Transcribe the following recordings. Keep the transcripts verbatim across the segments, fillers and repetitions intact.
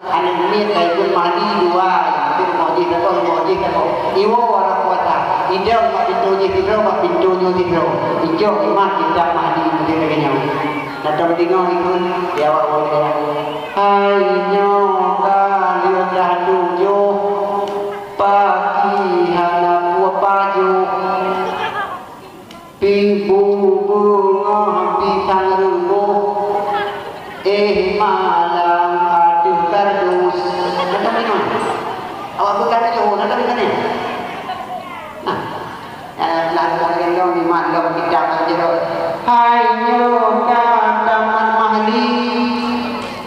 Aneuk miet ka ikheun Mahdi dua, ikheun rumoh jih saboh, rumoh jih saboh. Iwoe aneuk kuasa, idong bak pintoe jih sidroe, bak pintoe nyoe sidroe. Icok imat kitab Mahdi keu lagèe nyoe. Na tom deungoe ikheun di awak ureueng nyan. Hai nyoe ka lheueh dah tujoh, pagi hana peue pajoh. Pih bu beungoh pisang reumboh, éh malam ateueh kardus. Na tom deungoe? Awak bukan itu, na tom deungoe? Nah, eh, lah bukan gendong di mandong kita kan jero. Hai nyoe ka tamat mahli.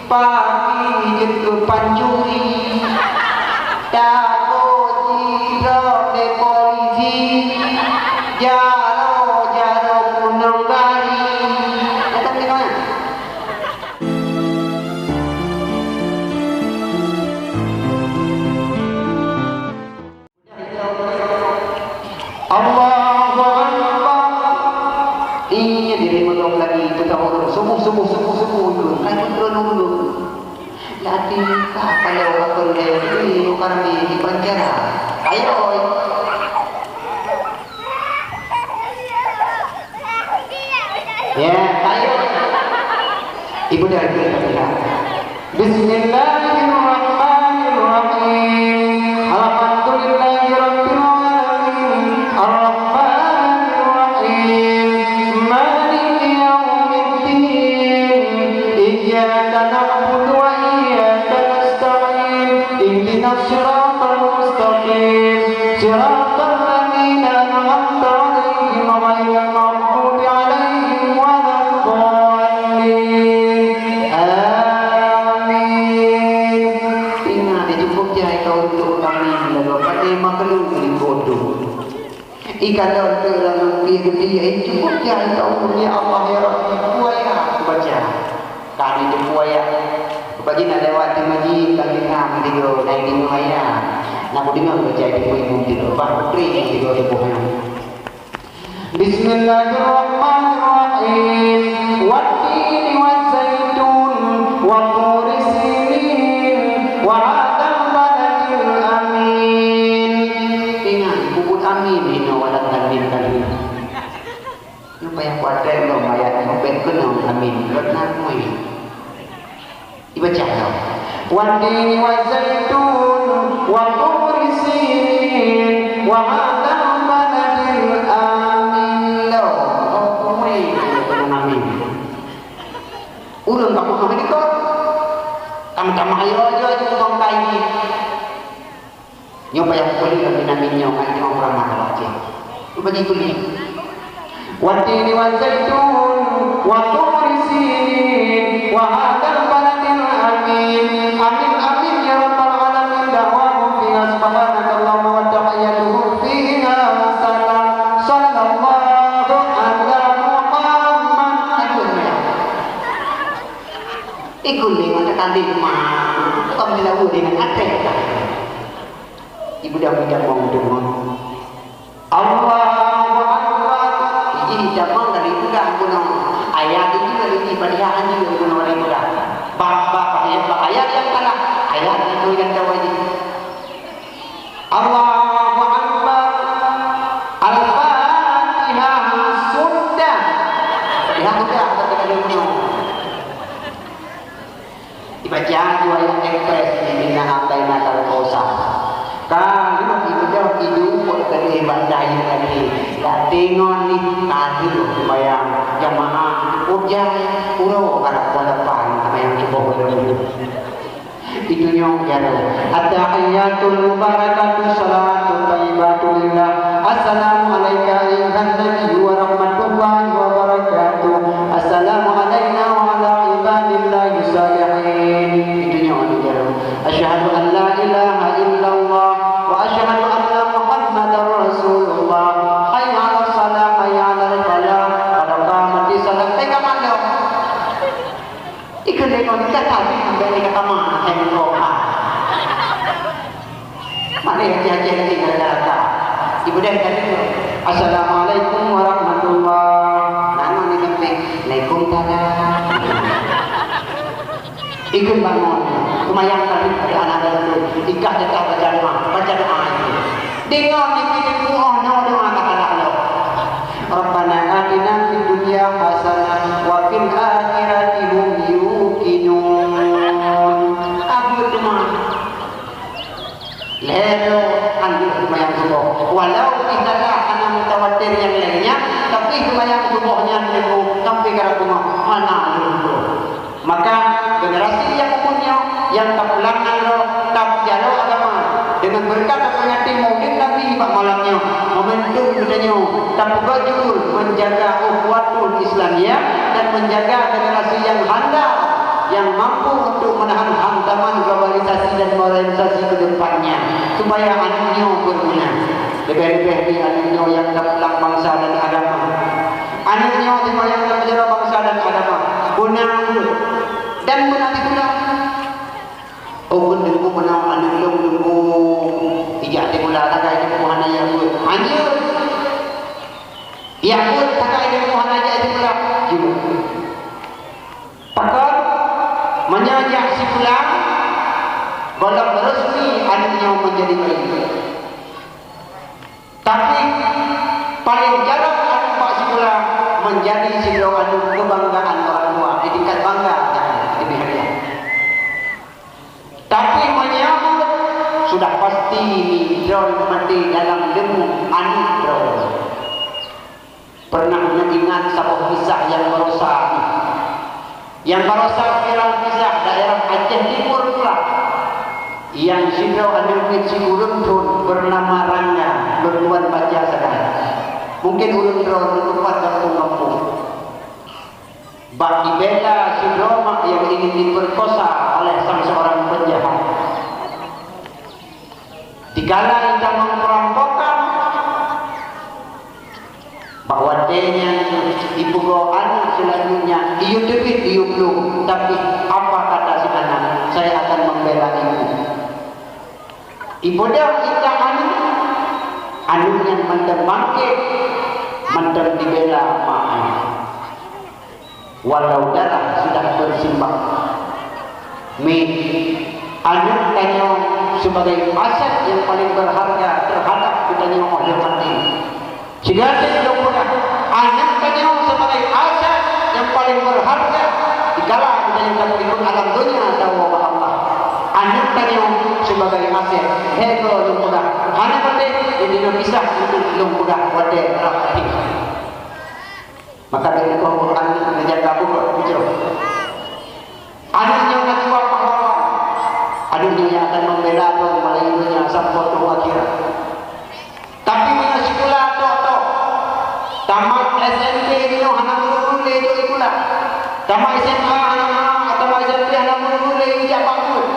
Pagi jeuet keu pancuri, takot jidrop lé polisi, jaroe-jaroe gunong gari. Datang di mana? Allahu Akbar. Iya, diri meudong lagi, teuka ureueng subuh, subuh, subuh, subuh, itu. Kan itu turun dulu. Jadi, tak kalau orang boleh, ini bukan di, di penjara. Ayo, oi. Ya, ayo. Ibu dah ikut Fatihah. Bismillahirrahmanirrahim. Alhamdulillahirabbil alamin. Arrahmanirrahim. Maliki yaumiddin. Iyyaka na'budu wa iyyaka nasta'in. Ihdinas siratal mustaqim. Siratal ladzina an'amta 'alaihim ghairil maghdubi 'alaihim waladdallin. Amin. Ingat, cukup jai ka untuk kami, lalu pada makhluk di bodoh. Ikan daun tu dalam pih gede, cukup jai ka untuk ya Allah, ya Rabbi. Buaya baca. Kami tu buaya. Bagi nak lewat di masjid, kami tam tiga, naik di buaya. Nak dengar baca di ibu-ibu tiga, bah putri tiga tubuhnya. Bismillahirrahmanirrahim. Wattini wazzaitun, wa turi sinin, wa hadzal baladil amin. Ingat, peubuet amin, hina walat amin kali. Nyoe payah kuatai lom ayat nyoe, bèk keunong amin. Rot na mui. Ibaca lom. Wattini wazzaitun, wa turi sinin, wa hadzal baladil amin. Lom, oh, mui. Keunong amin. Ureueng ka peugah di kop. Tamah-tamah ayo, ayo, ayo, bangkai ni. Nyoe payah kuli lom binami nyoe ngon nyoe beurama lom cit. Bagi kuli. Wattini wazzaitun, wa turi sinin, wa hadzal baladil amin. Amin, amin, ya rabbal alamin. Da'wahum fiha subhanakallahumma wa tahiyyatuhum fiha salam. Sallallahu ala Muhammad. Aduh, ya. Ikut lima kali mah. Bukan bila udah dengan até. Ibu dah minta mau deungon. Allahu Akbar. Iji jamang dari udah gunung. Ayat ini dari di Fatihah anjing dari gunung dari udah. Bab bab ayat bab ayat yang kalah. Ayat itu yang tahu aja. Allahu Akbar. Al-Fatihah sudah. Fatihah sudah, tapi kada gunung. Dibaca dua ayat ekspres di Inna A'tainakal Kautsar. Ka lheueh ibeudôh iduek dari banda ayat tadi. Dak deungon ni ka lheueh sembahyang jamaah cukup jai uroe karab bulan depan sembahyang suboh ulôn. Itu nyoe jaroe. At-tahiyyatul mubarakatu salatu thayyibatu lillah. Assalamu alaika ayyuhan nabiyyu wa rahmatullahi wa barakatuh. Assalamu alaina wa ala ibadillahis salihin. Itu nyoe anu jaroe. Asyhadu an la ilaha illallah wa asyhadu anna Muhammadar Rasulullah. Hayya 'alas shalah, hayya 'alal falah. Qad qamatis shalah. Teuka mandum. Ikheun lé ngon kata, bèk lé kata ma, hai ngon ha. Mana yang Aceh-Aceh ni gara-gara ka? Ibu dah tadi tu. Assalamualaikum warahmatullah. Nama ni sampai? Waalaikumsalam. Ikheun bangun. Seumayang kali pada anak dan tu, ikah tetap baca doa, baca doa itu. Dengar ni kita doa, doa, doa kata Allah. Rabbana atina fid dunya hasanah wa fil akhirati hum yuqinun. Abu teman. Lhèe droe han jeuet seumayang suboh. Walau kisah hana mutawatir nyang laén nyan, tapi seumayang suboh nyan teungku sampai ka teuma hana lheueh droe. Maka generasi nyang umun nyoe nyang tapulang nanggroe, tapeujalo agama. Deungon beureukat taperingati Maulid Nabi bak malam nyoe, momentum geutanyoe tapeugöt judul menjaga ukhuwatul Islamiyah dan menjaga generasi yang handal yang mampu untuk menahan hantaman globalisasi dan modernisasi ke depannya, supaya aneuk nyoe berguna. Leubeh-leubeh di aneuk nyoe nyang tapulang bangsa dan agama. Aneuk nyoe teuma nyang tapeujaro bangsa dan agama. Beuna dan beuna digulang. Oh, teungku, meunan aneuk lôn teungku, ijak sikula sagai teungku hana jak beuet. Hana jak beuet sagai teungku hana jak sikula. Jeuet. Pakon? Meunyoe jak sikula, gohlom resmi aneuk nyoe menjadi bayi. Tapi, paling jarang aneuk bak sikula menjadi sidroe aneuk kebanggaan orang tua, di tingkat bangga dan di hari. Tapi meunyoe sudah pasti droe maté dalam leumo aneuk droe. Pernah neuingat saboh kisah nyang barosa nyoe. Nyang barosa viral kisah daerah Aceh Timur pula. Nyang sidroe aneuk miet sikureueng thon bernama Rangga, lôn tuan baca sagai. Mungkin ureueng droe neuteupat gampông-gampông. Bak dibela sidroe mak yang ingin diperkosa oleh sang seorang penjahat. Dikala itamong perampokan, bak watée nyan ipeugoe aneuk seulanjutnya, iyue teubiet iyue plueng, tapi apa kata si anak, "Saya akan membela ibu." Ipeudong ikat aneuk, aneuk nyan mantong bangkét, mantong dibela mak nyan. Walau darah sudah bersimbah. Mi, aneuk tanyoe sebagai aset yang paling berharga terhadap geutanyoe óh lheueh maté. Sigaséh lôn peugah, aneuk tanyoe sebagai aset yang paling berharga dikala geutanyoe ka teurimong alam donya tawoe bak Allah. Aneuk tanyoe sebagai aset, hék lôn peugah, hana patéh, jadi lôn pisah untuk lôn peugah watée rab até. Maka dari itu Quran ini menjaga pokok tujuh. Aneuk nyoe ka jiwa pahlawan. Aneuk nyoe nyang akan membela droe mulai dunia sampoe tuha akhirat. Tapi meunyoe sikula tok-tok, tamat S M P nyoe hana meureuh lé jok sikula. Tamat S M A hana, tamat S M P hana meureuh lé ijak bak guru.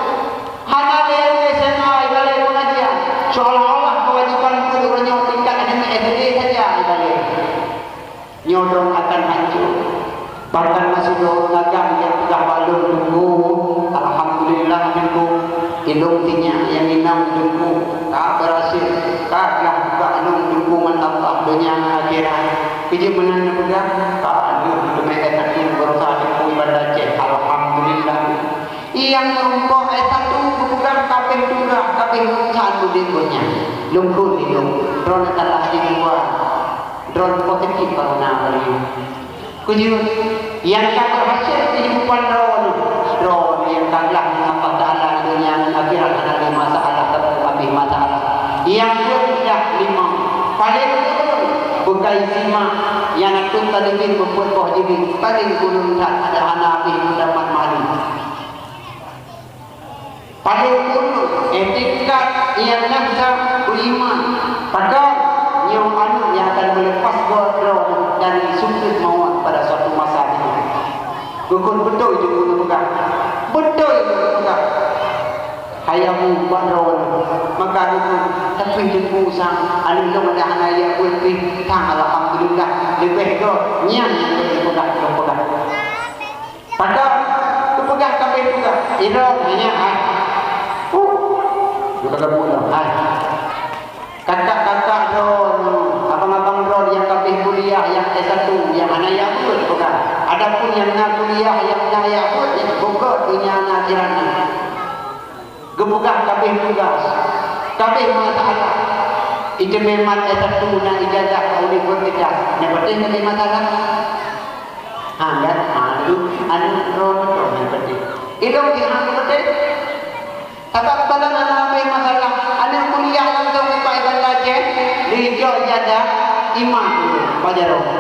Hana lé S M A ibalai pengajian. Seolah-olah kewajiban guru nyoe tingkat S D saja ibalai. Nyoe droe akan hancô. Bahkan na sidroe ureueng agam nyang peugah bak lôn, "Teungku, alhamdulillah Teungku, ilôn sinyak nyang inong Teungku ka beurhasil, ka glah bak lôn Teungku ngon Allah donya ngon akhirat." Keu jeuet meunan neupeugah, ka lheueh teumé S satu barosa Teungku i Banda Aceh. Alhamdulillah. Nyang meurumpok S satu geupeugah ka abéh tugaih, ka abéh urusan udeb gobnyan. Lôn kheun lôn, droeneuh ka lah jidua. Droeneuh positif corona kali nyoe. Keu jeuet, nyang ka beurhasil kehidupan droeneuh, droeneuh nyang ka glah ngon Allah Taala di donya ngon akhirat hana lé masalah, teupeu abéh masalah. Nyang peuet mudah limong. Paleng ureueng beukai simak, nyang ateueh tadeubiet meupeuet boh jeubiet, paleng ureueng that ada hana abéh meudapat malu. Paleng ureueng, iktikad nyang nafsa beriman. Pakon? Nyoe aneuk nyang akan meulepas goe droe dari sukreut mawöt pada suatu masa jinoe. Geukheun beutôi Teungku neupeugah. Beutôi Teungku neupeugah. Hai Abu bak droe. Maka geukheun, tapi Teungku sang aneuk lôn ada hana jak beuet pih. Sang alhamdulillah, leubeh goe nyan nyang geupeugah, geupeugah. Padahai geupeugah ka abéh tugaih, idroe nyan hai. Huh. Geupeugah bunoe hai. Kakak-kakak droeneuh, abang-abang droeneuh nyang ka abéh kuliah, nyang S satu, nyang hana jak beuet, geupeugah. Adapun nyang na kuliah, nyang na jak beuet, nyan bukon donya na akhirat nyan. Geupeugah kabeh tugas, kabeh masalah. Iteumé mat S satu na ijazah universitas, na patéh na masalah? Ha, kan? Ha, tu aneuk droe beutôi na patéh. Ilong di hang patéh. Sabab bala na habéh masalah, aneuk kuliah langsung ipai Banda Aceh, dijok ijazah, imat dulu, bak jaroe.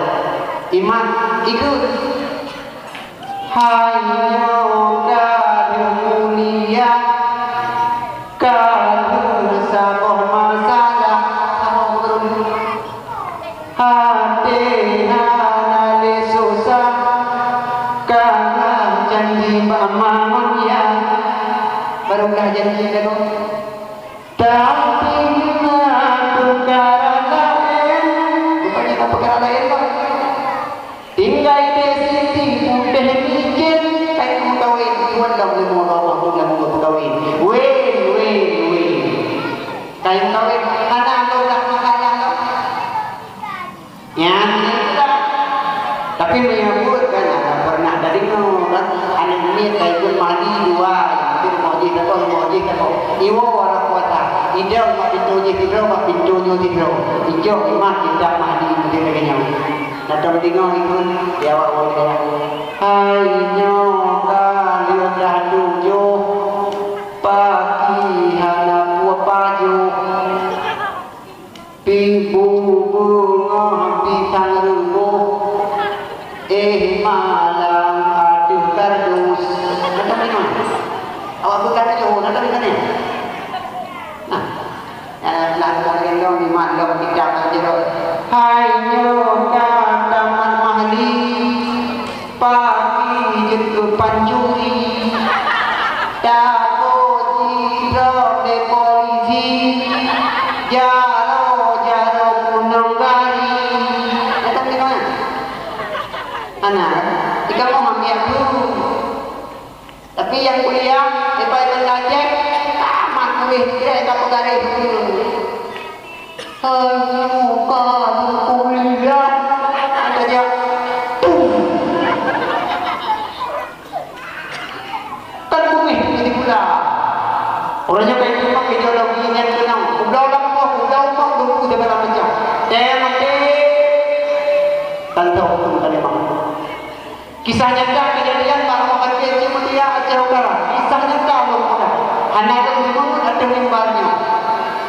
Imat, ikheun. Hai nyoe ka lheueh mulia, ka lheueh saboh masalah. Saboh gurun. Até hana lé susah, ka janji bak ma ngon yah. Barô ka janji lagoe. Tapi na peukara laén. Rupanya na peukara laén, Pak. Tinggai di siti udeh mikir, kai meukawen, tuan lam leumo lama tu lam meukawen. Wen, wen, wen. Kai meukawen, hana lo dah masalah lo. Nyan, nyan. Tapi meunyoe buet kan, ada pernah dari nyoe kan, aneuk miet kai pun mandi dua, itu mau jih tako, mau jih tako. Iwo wara kuasa, idong mak pintu jih tidro, mak pintu nyoe tidro. Ijok imat tidak mandi mesti lagi nyoe. Datang dengar itu, dia awak boleh. Hai nyoe ka lheueh dah tujoh, paki hana peue pajoh. Pih bu beungoh pisang reubôh, éh malam ateueh kardus. Mantap memang. Awak bukan itu, mantap memang ni. Nah, eh, lah bukan gendong di mak, dong kita kan jeruk. Hai nyoe ka tamat mahli. Pagi jeuet keu pancuri, takot jidrop lé polisi, jaroe-jaroe gunong gari. Datang di mana? Hana, di kampung ambiak dulu. Tapi nyang kuliah, lepas belajar, tamat kuliah, tidak ada pegawai dulu. Hanya ka kuliah, saja. Tum. Kan bumi jadi pula. Orang yang kayak itu, ideologi yang tenang. Udah lama, udah umur, dulu udah berapa jam. Teh mati. Tantau hukum tadi, Bang. Kisah nyata kejadian bak Rumah Sakit Cik Mutia Aceh Utara. Kisah nyata lôn peugah. Hana lôn deungoe ateueh mimbar nyoe.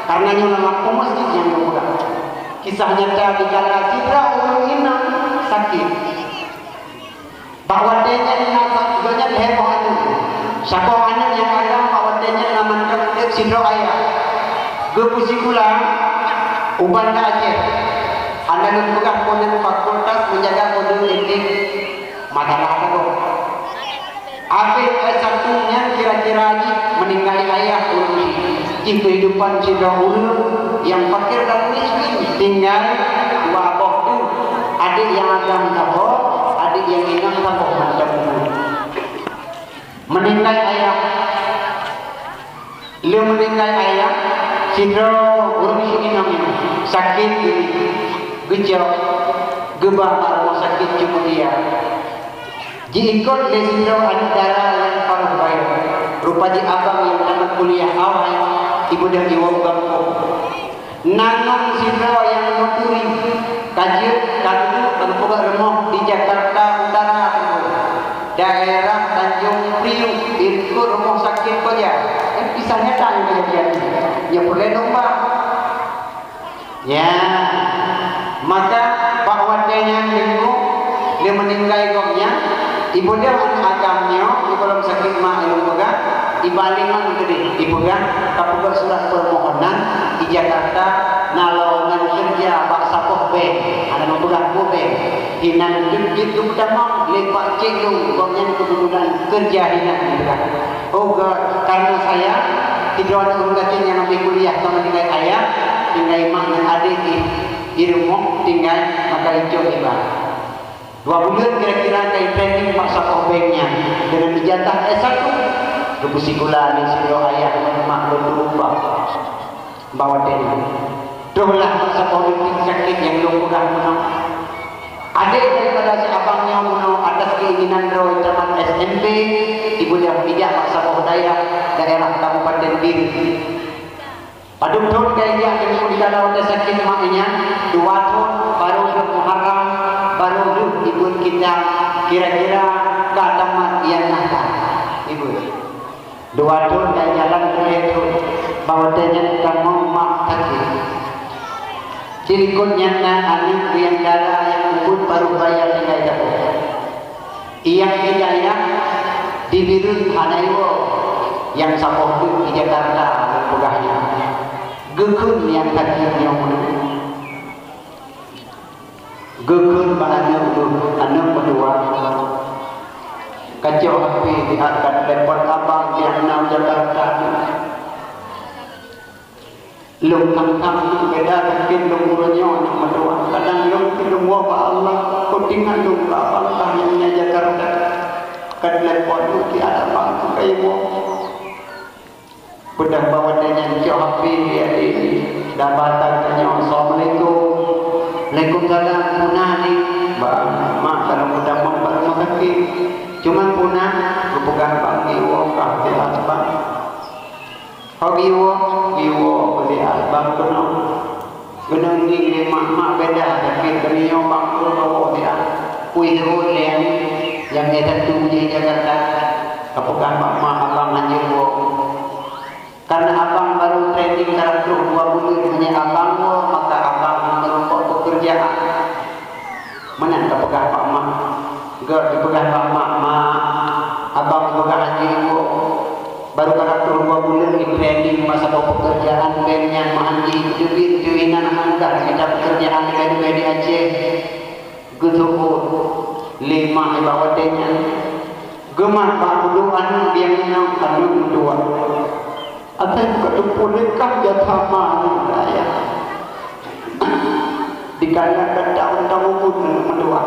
Karena nyoe nama peue masjid nyang lôn peugah. Kisah nyata dikala sidroe ureueng inong sakét. Bak watèe nyan na sa-, gobnyan lhèe boh aneuk. Saboh aneuk nyang agam bak watèe nyan na mantong udép sidroe ayah. Geupeusikula u Banda Aceh. Hana lôn peugah keunan fakultas menjaga kode etik. Masalah lagoe. Abéh S satu nyan kira-kira jih meuninggai ayah ureueng jih. Jih keuhidupan sidroe ureueng nyang fakir dan miskin, tinggai dua boh tu. Adék nyang agam saboh, adék nyang inong saboh mantong. Meuninggai ayah. Lheueh meuninggai ayah, sidroe ureueng inong nyan sakét geucok, geuba bak rumoh sakét Cik Mutia. Jiikot lé sidroe aneuk dara nyang paruh bayeue. Rupa jih abang nyang tamat kuliah awai, ibeudôh iwoe u gampông. Na ngon sidroe nyang meuturi, ka jeuet, ka duek, ka geupeugöt rumoh di Jakarta Utara, daerah Tanjung Priok, dikeue rumoh sakét Koja. Eh, kisah nyata nyang kejadian nyoe. Nyoe peureulèe lôn ba. Ya, maka bak watèe nyan deungoe lé meuninggai gobnyan, ibeudôh aneuk agam nyoe, igohlom sakét ma lôn peugah, iba lé ngon keudeh, ipeugah, ka peugöt surat permohonan di Jakarta, na lowongan keureuja bak saboh bank, hana lôn peugah peue bank. Hinan jeuet, jeuet geupeutamong lé Pak Cik Lôn, gobnyan keubeutulan keureuja hinan, ipeugah. Oh God, karena saya, sidroe aneuk ureueng gasien nyang habéh kuliah ka meuninggai ayah, tinggai mak ngon adék di, di rumoh tinggai, maka icok iba. Dua buleuen kira-kira ka itraining bak saboh bank nyan, deungon ijazah S satu. Geupeusikula aneuk sidroe ayah ngon mak lôn dua. Bak watèe nyan, troh lah bak saboh leutik sakét nyang lôn peugah bunoe. Adék daripada si abang nyoe bunoe atas Inan droe tamat S M P, ibu dah pijak bak saboh dayah daerah Kabupaten Bireuen. Padub thon ka ijak teungku di kala watèe sakét mak nyan, dua thon, barô lheueh Muharram, barô lheueh ibuet kitab, kira-kira ka tamat nyang na that. Ibuet. Dua thon dan jalan lhèe thon, bak watèe nyan tamong mak sakét. Di likot nyan na aneuk nyang dara nyang ubeut barô baya tinggai saboh. Nyang di dayah di Bireuen hana iwoe, nyang saboh teuk di Jakarta peugah nyan. Geukheun nyang sakét nyoe meunan. Geukheun bak aneuk lôn, aneuk meutuah. Kacok H P siat ka telepon abang nyang na u Jakarta. Lôn thang-thang beda sakét lôn uroe nyoe aneuk meutuah. Kadang lôn pih lôn woe bak Allah, kok teuingat lôn bak abang ka nyang na Jakarta. Ka telepon siat abang ka iwoe. Peugah bak watèe nyan cok H P di até, dan bak tanyoe, "Assalamualaikum." "Waalaikumsalam, peue na, Dik?" "Bah, mak ka lôn peudamong bak rumoh sakét. Cuman peue na, geupeugah bang iwoe kah siat bang." "Ho iwoe?" "Iwoe keu siat bang keunoe." Keunoe ngieng lé mak, "Mak, beda sakét keunoe, bang keunoe iwoe siat." Kui seuôt lé nyang S satu di Jakarta. Ka peugah bak mak, "Abang hanjeuet woe." Karena abang baru training ka troh dua buleuen, meunyoe abang woe, maka abang meureumpok peukeurjaan. Meunan ka peugah bak mak. Gèt jipeugah bak mak, "Mak, abang peugah hanjeuet woe. Baru ka troh dua buleuen di training masa peukeurjaan, bèk nyan meuhanji teubiet teuh inan hana mudah geucok peukeurjaan leubeh-leubeh di Aceh." Geuseuôt lé mak nibak watèe nyan. Geumat bak budok aneuk nyang nyan aneuk meutuah. Asai ka teupeu lé kah jasa ma aneuk dayah. Dikana gata undang ubun aneuk meutuah.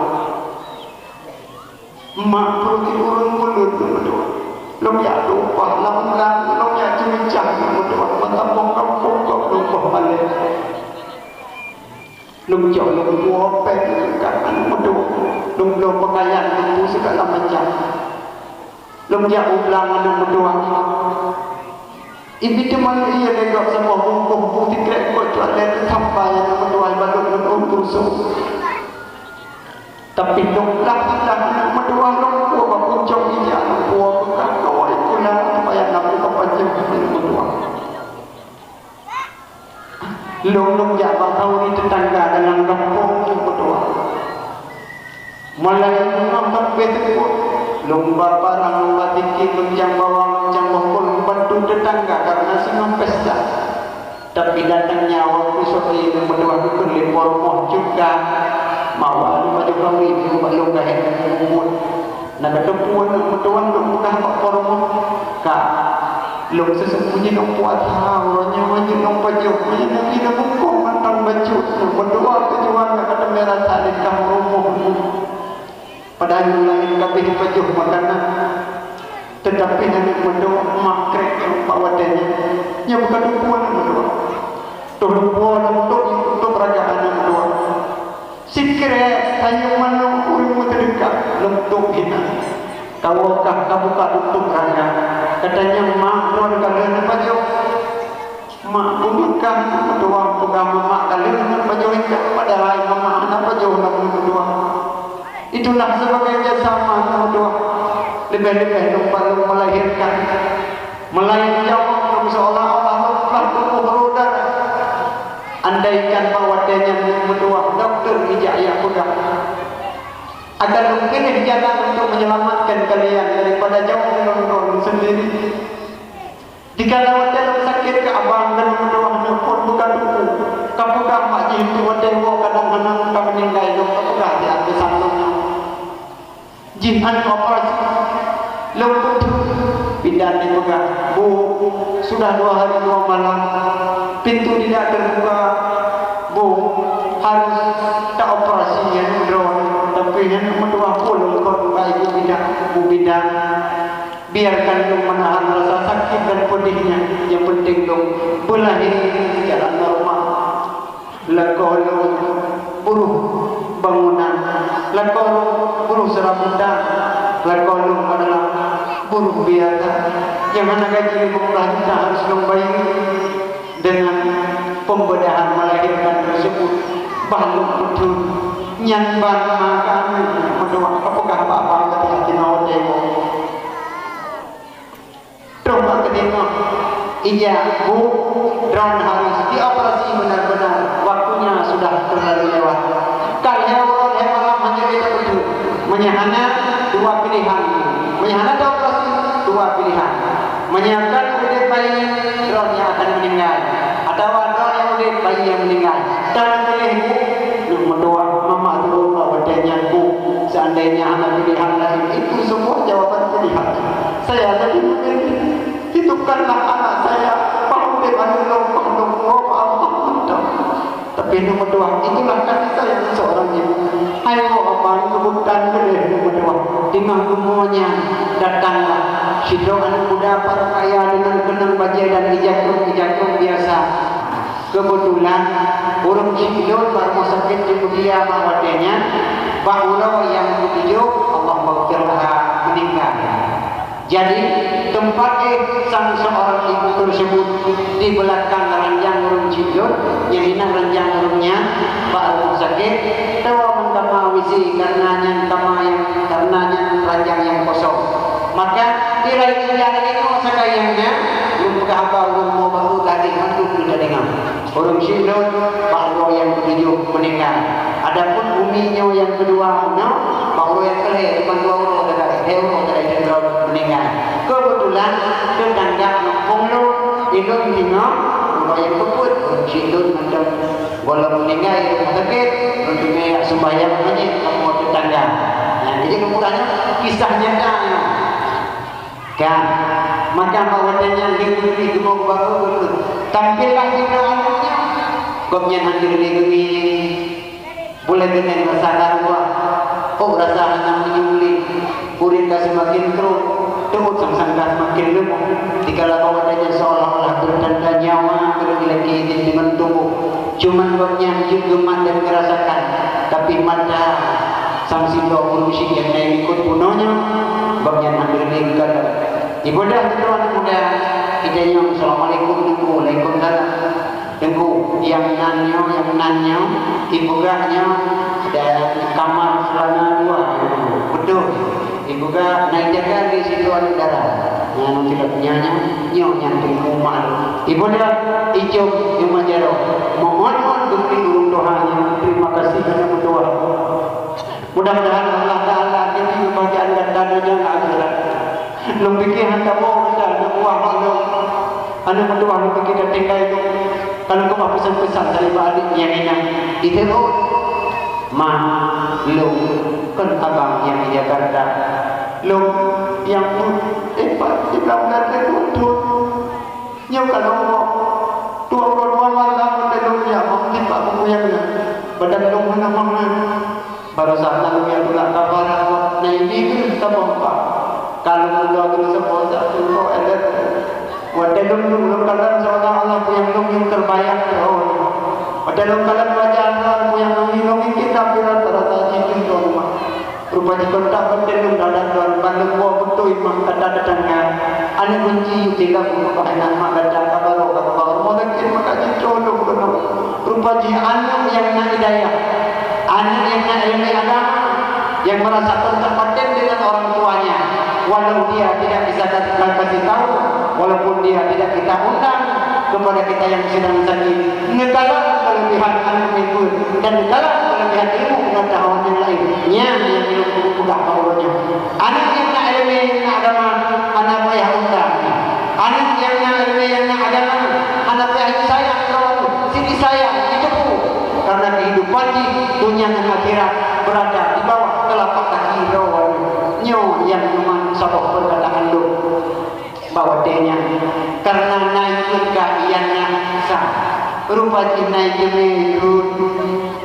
Mak peuruti ureueng buleuen aneuk meutuah. Lôn jak tumpah lam ulang, lôn jak ceumeujah aneuk meutuah. Meutamong gampông gob lôn boh malèe. Lôn cok lôn puwoe péng keu aneuk meutuah, lôn bloe peukayan lôn peue sigala macam. Lôn jak u blang aneuk meutuah. Ibi teuma lôn ié lé gob saboh bungkôh bu sikrek kot cok lé teusampai aneuk meutuah ibalot lôn ôn pulso. Tapi lôn blang lidah aneuk meutuah lôn puwoe bak pucok ija lôn puwoe beukah kawai pulan supaya na buka pajoh aneuk meutuah. Lôn, lôn jak bak khanduri teutangga dalam gampông aneuk meutuah. Mulai teungoh sampoe teupot, lôn ba parang, lôn ba tiket, lôn cang bawang, lôn cang boh kol, lôn bantu teutangga karena singoh pesta. Tapi datang nyan waktu sore aneuk meutuah geukheun lé po rumoh cut ka, mawa lôn pajoh khanduri, lôn ka hèk lôn mubuet. Na kateupeue aneuk meutuah lôn peugah bak po rumoh, "Kak, lôn seuseumpue jih lôn puasa, uroe nyoe jeuet lôn pajoh, meunyoe Nabi lôn bungkôh mantong bacut, lôn meutuah tujuan ka teumé rasa di kah rumoh lôn." Padahai laén ka abéh pajoh makanan. Teutapi aneuk meutuah mak krek bak watèe nyan. Nyan bukan lôn puwoe aneuk meutuah. Toh lôn puwoe lôn tôb, lôn tôb raga aneuk meutuah. Sikrek sayueng manok ureueng meuseudeukah lôn tôb hinan. Kawoe kah ka buka tutob raga. Katanyong mak droen ka lheueh neupajoh. Mak bunoe kah meutuah peugah mak ka lheueh neupajoh ikan padahai mak hana pajoh lom meutuah. Itulah sebagai jasa mak meutuah. Leubeh-leubeh lôn palong melahirkan. Meulayan jaweueb lôn seolah-olah lôn plah tuboh roda. Andaikan bak watèe nyan lôn meutuah, dokto ijak jak peugah, akan lôn piléh jalan untuk menyelamatkan kalian daripada jaweueb lôn droen sendiri. Dikala watèe lôn sakét keu abang lôn meutuah, lôn phôn buka tuku. Ka peugah mak jih tu watèe woe kadang hana ka meuninggai lôn, ka peugah di ateueh sandong nyoe. Jih aneuk operasi. Lôn peuteuh, bidan jipeugah, "Bu, sudah dua hari dua malam, pintu tidak terbuka. Bu, harus taoperasi aneuk droen." Tapi aneuk meutuah peue lôn kon bak ibu bidan, "Bu bidan, biarkan lôn menahan rasa sakit dan pedihnya. Yang penting lôn beulahé secara normal." Lakoe lôn buruh bangunan, lakoe lôn buruh serabutan. Nyang hana gaji lima belas juta harus lôn bayeue dengan pembedahan melahirkan tersebut. Bah lôn peutheun, nyan ban ma kami meudoa, apakah babah tapi hati mau tengok? Troh bak keudeungoe, ija, Bu, droen harus dioperasi benar-benar, waktunya sudah terlalu lewat. Ka lhèe uroe lhèe malam hana lé tapeutheun. Meunyo hana, dua pilihan. Meunyo hana taoperasi, dua pilihan. Meunyo kan udép bayi, droen nyang akan meninggal. Atawa droen nyang udép, bayi nyang meninggal. Tan piléh, Bu. Lôn meudoa, mama turun bak watèe nyan, Bu. Seandainya hana pilihan lain, itu semua jawaban pilihan. Saya jadi memilih. Hidupkanlah anak saya, bah udép aneuk lôn, bah lôn, oh Allah, mantap. Tapi lôn meudoa, itulah kasih sayang seorang ibu. Hai oh Abang, kebutan boleh lôn meudoa. Teungoh rumoh nyan datanglah sidroe aneuk muda paruh kaya deungon keunong bajèe dan ijakrong-ijakrong biasa. Keubeutulan, ureueng chik lôn bak rumoh sakét jeuet meudia bak watèe nyan, bak uroe nyang keutujôh, Allahummaghfir laha, meuninggai. Jadi, teumpat éh sang seorang ibu tersebut di belakang ranjang ureueng chik lôn, nyang inan ranjang ureueng nyan, bak rumoh sakét, tawoe ngon kama W C, karena nyan kama nyang, karena nyan ranjang nyang kosong. Maka, di rai ija lagèe nyoe sakai nyang nyan, lôn peugah haba ureueng mo baru tadi mandum lôn deungoe. Ureueng chik lôn, bak uroe nyang keutujôh meuninggai. Adapun umi nyoe nyang keudua bunoe, bak uroe nyang keulhèe, teuma dua uroe teuka, lhèe uroe teuka, lhèe uroe meuninggai. Keubeutulan, teutangga gampông lôn, ilôn deungoe, uroe nyang keupeuet, ureueng chik lôn mantong gohlom meuninggai, ureueng sakét, ureueng teumé jak seumbahyang manyét, kamoe teutangga. Nah, jadi, lôn peugah nyoe, kisah nyata nyoe. Kan? Maka bak watèe nyan lheueh geubri geumoe bak geuh, tampillah sidroe aneuk nyan. Gobnyan hana lé geungieng. Buleuen geuhnyan rasa laluwa. Oh, rasa hana meunyoe lé. Ureueng ka seumaken trok. Teungoh sang-sang ka seumaken leumoh. Dikala bak watèe nyan seolah-olah beutanda nyawa keudroe ilakèe deungon tuboh. Cuman gobnyan jeuet geumat dan geurasakan, tapi mata sang sidroe ureueng chik nyang na likot bunoe nyoe, gobnyan hana lé geukalon. Ibodah sidroe aneuk muda, geutanyoe, "Assalamualaikum, Teungku." "Waalaikumsalam." "Teungku, nyang nan nyoe, nyang nan nyoe, ipeugah nyoe, ada kamar seulana dua." "Beutôi." Ipeugah na ijaga lé sidroe aneuk dara. Nyan sidroe nyan, nyan, nyoe nyan teungku ma. Ipeugah icok nyang majaroe. Mohon-mohon geubri ureueng tuha nyan. Terima kasih aneuk meutuah. Mudah-mudahan Allah Taala geubri keubahgiaan gata donya ngon akhirat. Lôn pike han tawoe gata aneuk buah mak lôn. Aneuk meutuah lôn pike ka tinggai lôn. Ka lôn keubah peusan-peusan dari bak adék nyang inong. Iteurôt. Ma, lôn kon abang nyang di Jakarta. Lôn nyang peuet, eh, pat, siblah bulan teuh lôn thôn. Nyoe ka lôn woe. Dua ploh dua malam lôn jak meukeujot bak peue nyang na. Badan lôn hana mangat. Baroesa na lôn nyang tulak ka para, na ibi keuh saboh empat. Ka lôn meudoa keu saboh satu roh, eh, Watèe lôn duek lôn kalon seolah-olah peue nyang lôn yue teubayang lé Allah. Watèe lôn kalon wajah Allah, peue nyang lôn yue lôn miké, tapi rata-rata jijeuet lôn rumoh. Rupa jih kontak batèe lôn dalam lôn, ban lôn woe beutôi mak gata teutangga. Aneuk gunci yue tinggai bak inan mak gata ka barô ka keubah rumoh sakét maka jicok lôn keunoe. Rupa jih aneuk nyang na hidayah, aneuk nyang na ileumèe agama, yang merasakan terpaten dengan orang tuanya, walau dia tidak bisa ka-, ka-, kasih tahu, walaupun dia tidak kita undang kepada kita yang sedang sakit, neukalon kelebihan aneuk miet dan neukalon kelebihan ilmu pengetahuan yang lain. Nyan nyang ilôn peugah bak uroe nyoe. Aneuk nyang na ileumèe, nyang na agama, hana payah undang. Aneuk nyang na ileumèe, nyang na agama, hana payah sayang droe, sini sayang, jiteupeue. Karena kehidupan jih, dunia dan akhirat, berada di bawah telapak kaki droe. Nyoe nyang nyoman saboh perkataan lôn. Bak watèe nyan, karena na ikôt ka ian nyan sa. Rupa jih na iteumèe rhot,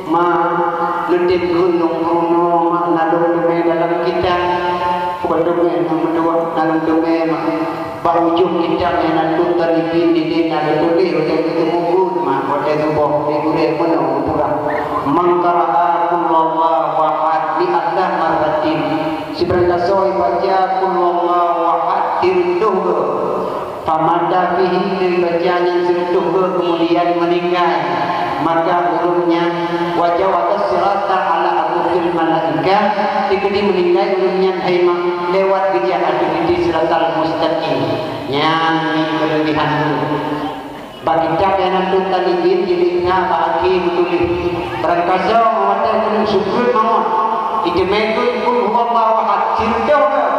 ma, leutem rhot lôn peurunoe, ma, na lôn teumèe dalam kitab. Bukan teumèe, na meutuah, na lôn teumèe, ma. Bak ujong kitab nyan na tut talibin, di deh na teutuléh, watèe geuteumeubeuet, ma, watèe suboh, di gurèe meunoe geupeugah, "Man qara'a qul huwallahu ahad mi'ata marratin." Sibarang gasoe baca qul huwallahu ahad sireutôh goe. Famata fihi, geubeubaca nyan sireutôh goe keumudian meuninggai, maka ureuëng nyan wajawaza sirata ala akufil malaikah, dikeudi meuninggai ureuëng nyan hai ma lewat geujak ateueh titi siratal mustaqim. Nyan keuleubihan ureuëng. Bak kitab nyang na teuka libin jilid na bak akhé geutuléh, barangkasoe watée keuneuk sukeuet mawöt, jiteumé kheun qul huwallahu ahad sireutôh goe,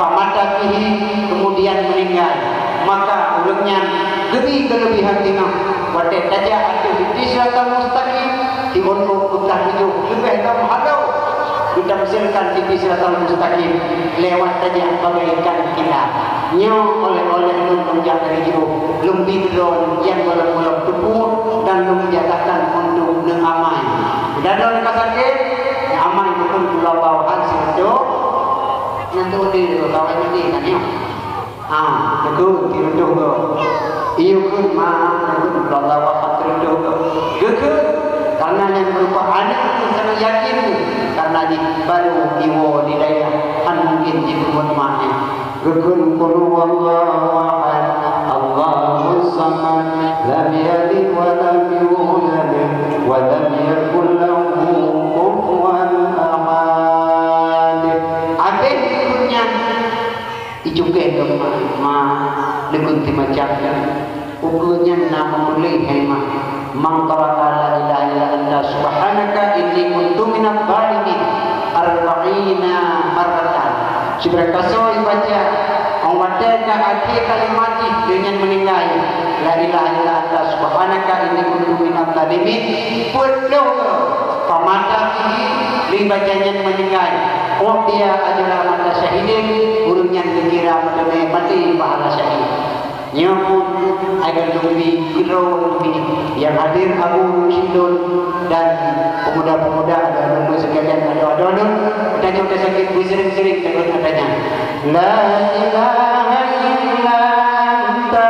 famata fihi, keumudian meuninggai, maka ureuëng nyan geubri keuleubihan singoh watée tajak ateueh titi siratal mustaqim, siuntôk geuplah tujoh leubeh lom halo geutamsilkan titi siratal mustaqim lewat tajak bagaikan kilat. Nyoe oleh-oleh lôn lôn jak dari jiôh, lôn bi keudroe nyang gohlom-gohlom teupeu dan lôn jatahkan untuk neuamai. Meudadong ka sakét, neuamai bukon gula bawahan sireutôh, nyan tu di kawan ini kan nyoe. Ha, neukheun sireutôh goe. Iyue kheun ma, neukheun gula bawahan sireutôh goe. Geukheun, karena nyan meurupa aneuk nyang sangat yakin, karena jih baru jiwoe di dayah, han mungken jipeubuet ma nyan. Geukheun qul huwallahu ahad, Allahus samad, lam yalid wa lam yulad, wa lam yakul lahu kufuwan ahad. Abéh geukheun nyan, icukée keu ma, ma, neukheun teumacam nyan. Ukeue nyan na meutuléh hai ma, "Man qara'a la ilaha illa anta subhanaka inni kuntu minadh dhalimin arba'ina marratan." Sibarangkasoe ibaca, óh watée ka akhé kalimat jih deungon meuninggai, "La ilaha illa anta subhanaka inni kuntu minadh dhalimin," peuet ploh, famata fihi, lheueh baca nyan meuninggai, "u'tiya ajra mata syahidin," ureuëng nyan geukira meuteumé maté pahala syahid. Nyoe pun hai geuh lôn bi keudroe lôn bi nyang hadir abu syedon dan pemuda-pemuda adoe-adoe lôn sekalian, adoe-adoe lôn, tanyoe tasakét beuseuring-seuring takheun ata nyan, "La ilaha illa anta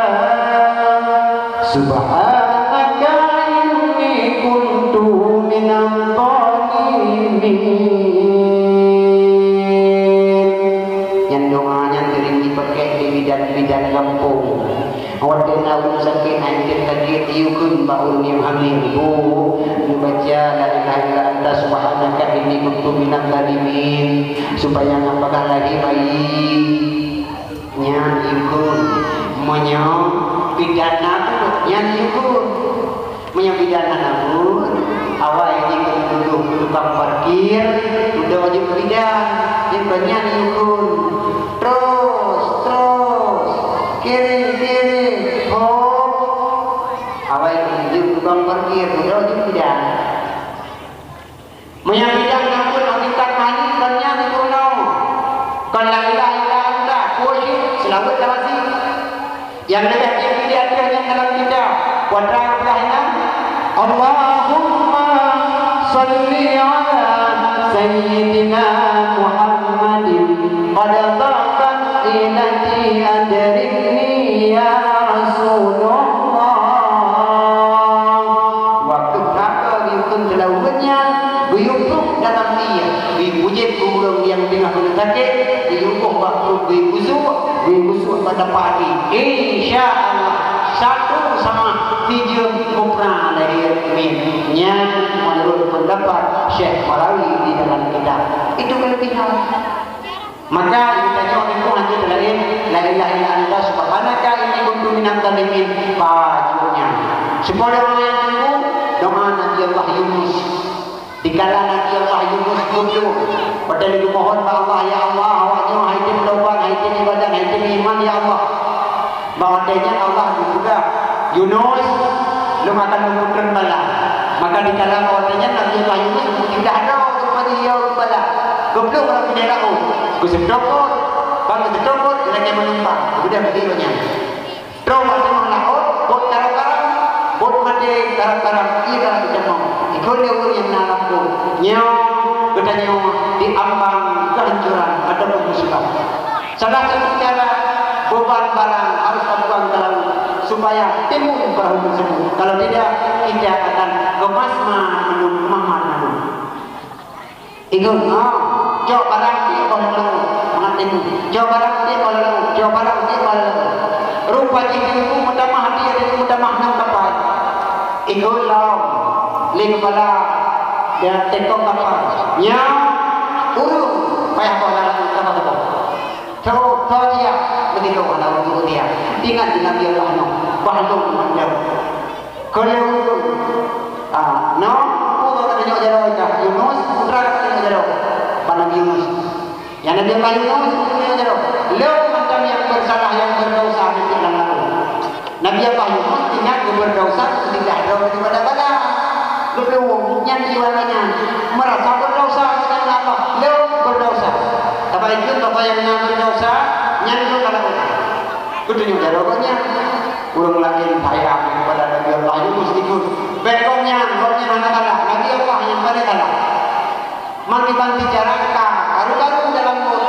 subhanaka inni kuntu minadh dhalimin." Nyan doa nyan seuring jipakék di bidan-bidan gampông. Watée na ureuëng sakét, hai teuh sakét, iyue kheun bak ureuëng nyang hamé, "Bu, neubaca la ilaha illa anta subhanaka inni kuntu minadh dhalimin," supaya ngon bagaih lahé bayi. Nyan iyue kheun. Meunyoe bidan na buet, nyan iyue kheun. Meunyoe bidan hana buet, awai jih keu tudoh keu tukang parkir, tudoh jih keu bidan, jih keu nyan iyue kheun. Terus, terus, kiri, kiri, hop. Awai jih keu tukang parkir, tudoh jih keu bidan. Meunyoe bidan nyang buet hakikat mani, kon nyan peurunoe. Kon la ilaha illa anta, peue syik, seulaweuet lam até. Nyang leubeh tinggi di ateueh nyan dalam kitab, kuadrat blah nyan, Allahumma shalli ala sayyidina Muhammadin, qad dhaqat ilati adrini ya Rasulullah. Waktu ka geuyue kheun seulaweuet nyan, geuyue ploh dalam ié, geuyue pujet keu ureuëng nyang teungoh keuneuk sakét, geuyue boh bak pruet, geuyue gusok, geuyue gusok bak tapak até. Insya Allah, satu sama sijeuem mupra lahé min. Nyan meunurot peundapat Syekh Malawi di dalam kitab. Itu kelebihan. Maka geutanyoe nyoe hana laén, "La ilaha illa anta subhanaka inni kuntu minadh dhalimin." Pajoh nyan. Sipoh doa nyang keudua, doa Nabi Allah Yunus. Dikala Nabi Allah Yunus geubloe, watée geumeuhon bak Allah, "Ya Allah, awak nyoe han tem taubat, han tem ibadat, han tem iman, ya Allah." Bak watée nyan Allah geupeugah, "Yunus, lôn akan meupeutreun bala." Maka dikala bak watée nyan Nabi Allah Yunus meusidah droe teumpat jih bala. Geuplueng lam binéh laôt, geuseutôt, ban geuseutôt, geulakée meunumpang, geubeudôh di donya. Troh bak teungoh laôt, bot karam-karam, bot maté karam-karam, ié ka geutamong. Ikot lé ureuëng nyang na lam bot. Nyoe geutanyoe di ambang kehancuran ataupun musibah. Salah satu cara, beban barang harus tabuang ke laut supaya timbun perahu tersebut. Kalau tidak, kita akan kemas ma mandum, kemas ma mandum. Ingat, ha, cok barang tiek bak laut, mangat timbun. Cok barang tiek bak laut, cok barang tiek bak laut. Rupa jih teungku meutamah hati, ada meutamah nam kapal. Ikot lom lé keupala dan tekong kapal. Nyan ureueng payah boh dalam kapal teungku. Tho, tho dia beutôi hana ureueng dia. Ingat di Nabi Allah Nuh, bah lom mandum. Keu lheueh ureueng, ah, Nuh, peue ka tanyong jaroe kah? Yunus, peue ka tanyong jaroe? Bak Nabi Yunus. Nyan Nabi Allah Yunus, peue ka tanyong jaroe? Lôn mantong nyang beusalah, nyang beudesya nibak lam laôt. Nabi Allah Yunus ingat geubeudesya keudeh droe daripada bala. Geupeuwoe nyan di awak nyan. Meurasa beudesya, kata Allah, lôn beudesya. Tapi ikheun bak nyang na beudesya, nyan lôn ka laôt. Geutunyok jaroe gobnyan. Ureueng laén hayran keupada Nabi Allah Yunus dikheun, "Bèk gobnyan, gobnyan hana salah, Nabi Allah nyang paleng salah." Meukiban bicara ka karu-karu dalam bot.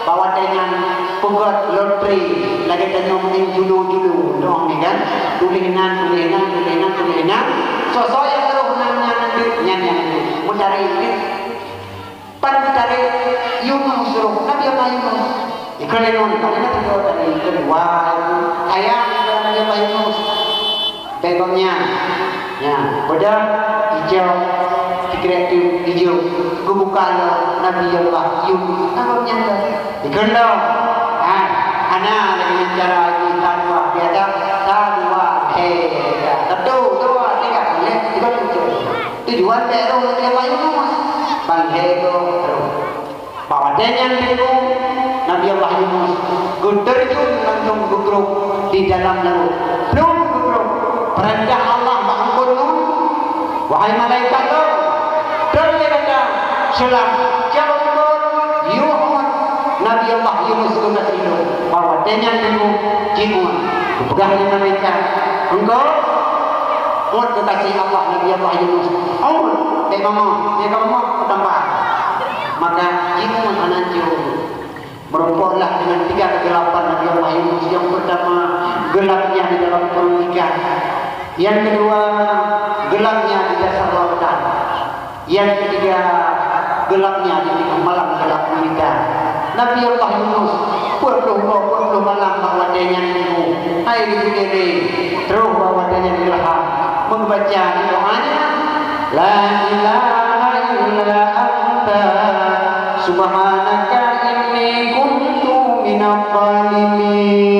Bak watèe nyan peugöt lotri lagèe tanyoe meu'en julu-julu, doh ni kan. Tuléh nan, tuléh nan, tuléh nan, tuléh nan. Soe-soe nyang troh nan nyan, nyan, nyan. Meutarek ni. Pan geutarek Yunus roh, Nabi Allah Yunus. Ikheun lé Nuh, "Bagaimana kita tadi keluar?" Ayah kepada Nabi Allah Yunus. Bèk gobnyan. Nyan, beudôh ijô, sikrek tu ijô. Geubuka lom Nabi Allah Yunus. Nah, gobnyan tu. Ikheun lom. Hai, hana lagèe nyan cara jih, sadua, biasa, sadua, eh, satu, dua, tiga, boleh, tiga, tujuh. Tujuan bèk roh Nabi Allah Yunus. Ban lhèe goe roh. Bak watèe nyan teungku, Nabi Allah Yunus geuteurjun langsung geugrôp di dalam laôt. Plôh geugrôp. Peurintah Allah bak eungkôt Nuh, "Wahai malaikat lôn, trôn lé gata seulam, jak u eungkôt, yue uet Nabi Allah Yunus geugasien lôn." Bak watèe nyan teungku, jiuet. Geupeugah lé malaikat, "Eungkôt, uet keugaséh Allah Nabi Allah Yunus. Uet, bèk mamah, bèk mamah, tambah." Maka jiuet aneuk cucu. Meurumpoklah dengan tiga kegelapan Nabi Allah Yunus. Yang pertama, gelapnya di dalam perut ikan. Yang kedua, gelapnya di dasar lautan. Yang ketiga, gelapnya di tengah malam gelap gulita. Nabi Allah Yunus, peuet ploh uroe, peuet ploh malam bak watèe nyan teungku. Hai geupiké lé, troh bak watèe nyan ilham. Meubaca di doa nyan, "La ilaha illa anta, subhanaka inni kuntu minadh dhalimin."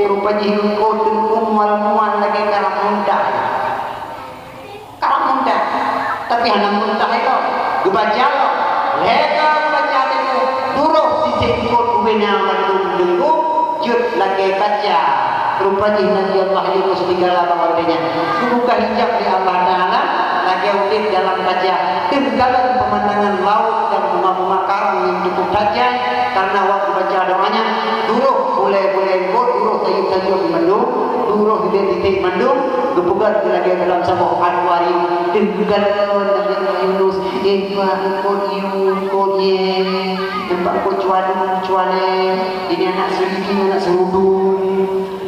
Rupa jih eungkôt teungku mual-mual lagèe karab muntah. Karab muntah, tapi hana muntah ilôn. Geubaca lom. Lhèe goe geubaca teungku, duroh siseh eungkôt ubena mandum deunggôh, jeuet lagèe kaca. Rupa jih Nabi Allah Yunus digala bak watèe nyan. Geubuka hijab lé Allah Taala, lagèe udép dalam kaca. Teukalon peumandangan laôt dan bunga-bunga karang nyang cukup tajai, karena waktu baca doa nyan, duroh bulèe-bulèe eungkôt, duroh sayeup-sayeup mandum, duroh titék-titék mandum, geupeugöt lagèe dalam saboh akuarium. Teukalon Nabi Yunus, eh, eungkôt yue, eungkôt yue, nampak eungkôt cuali, cuali, ini anak serigih, anak serudum,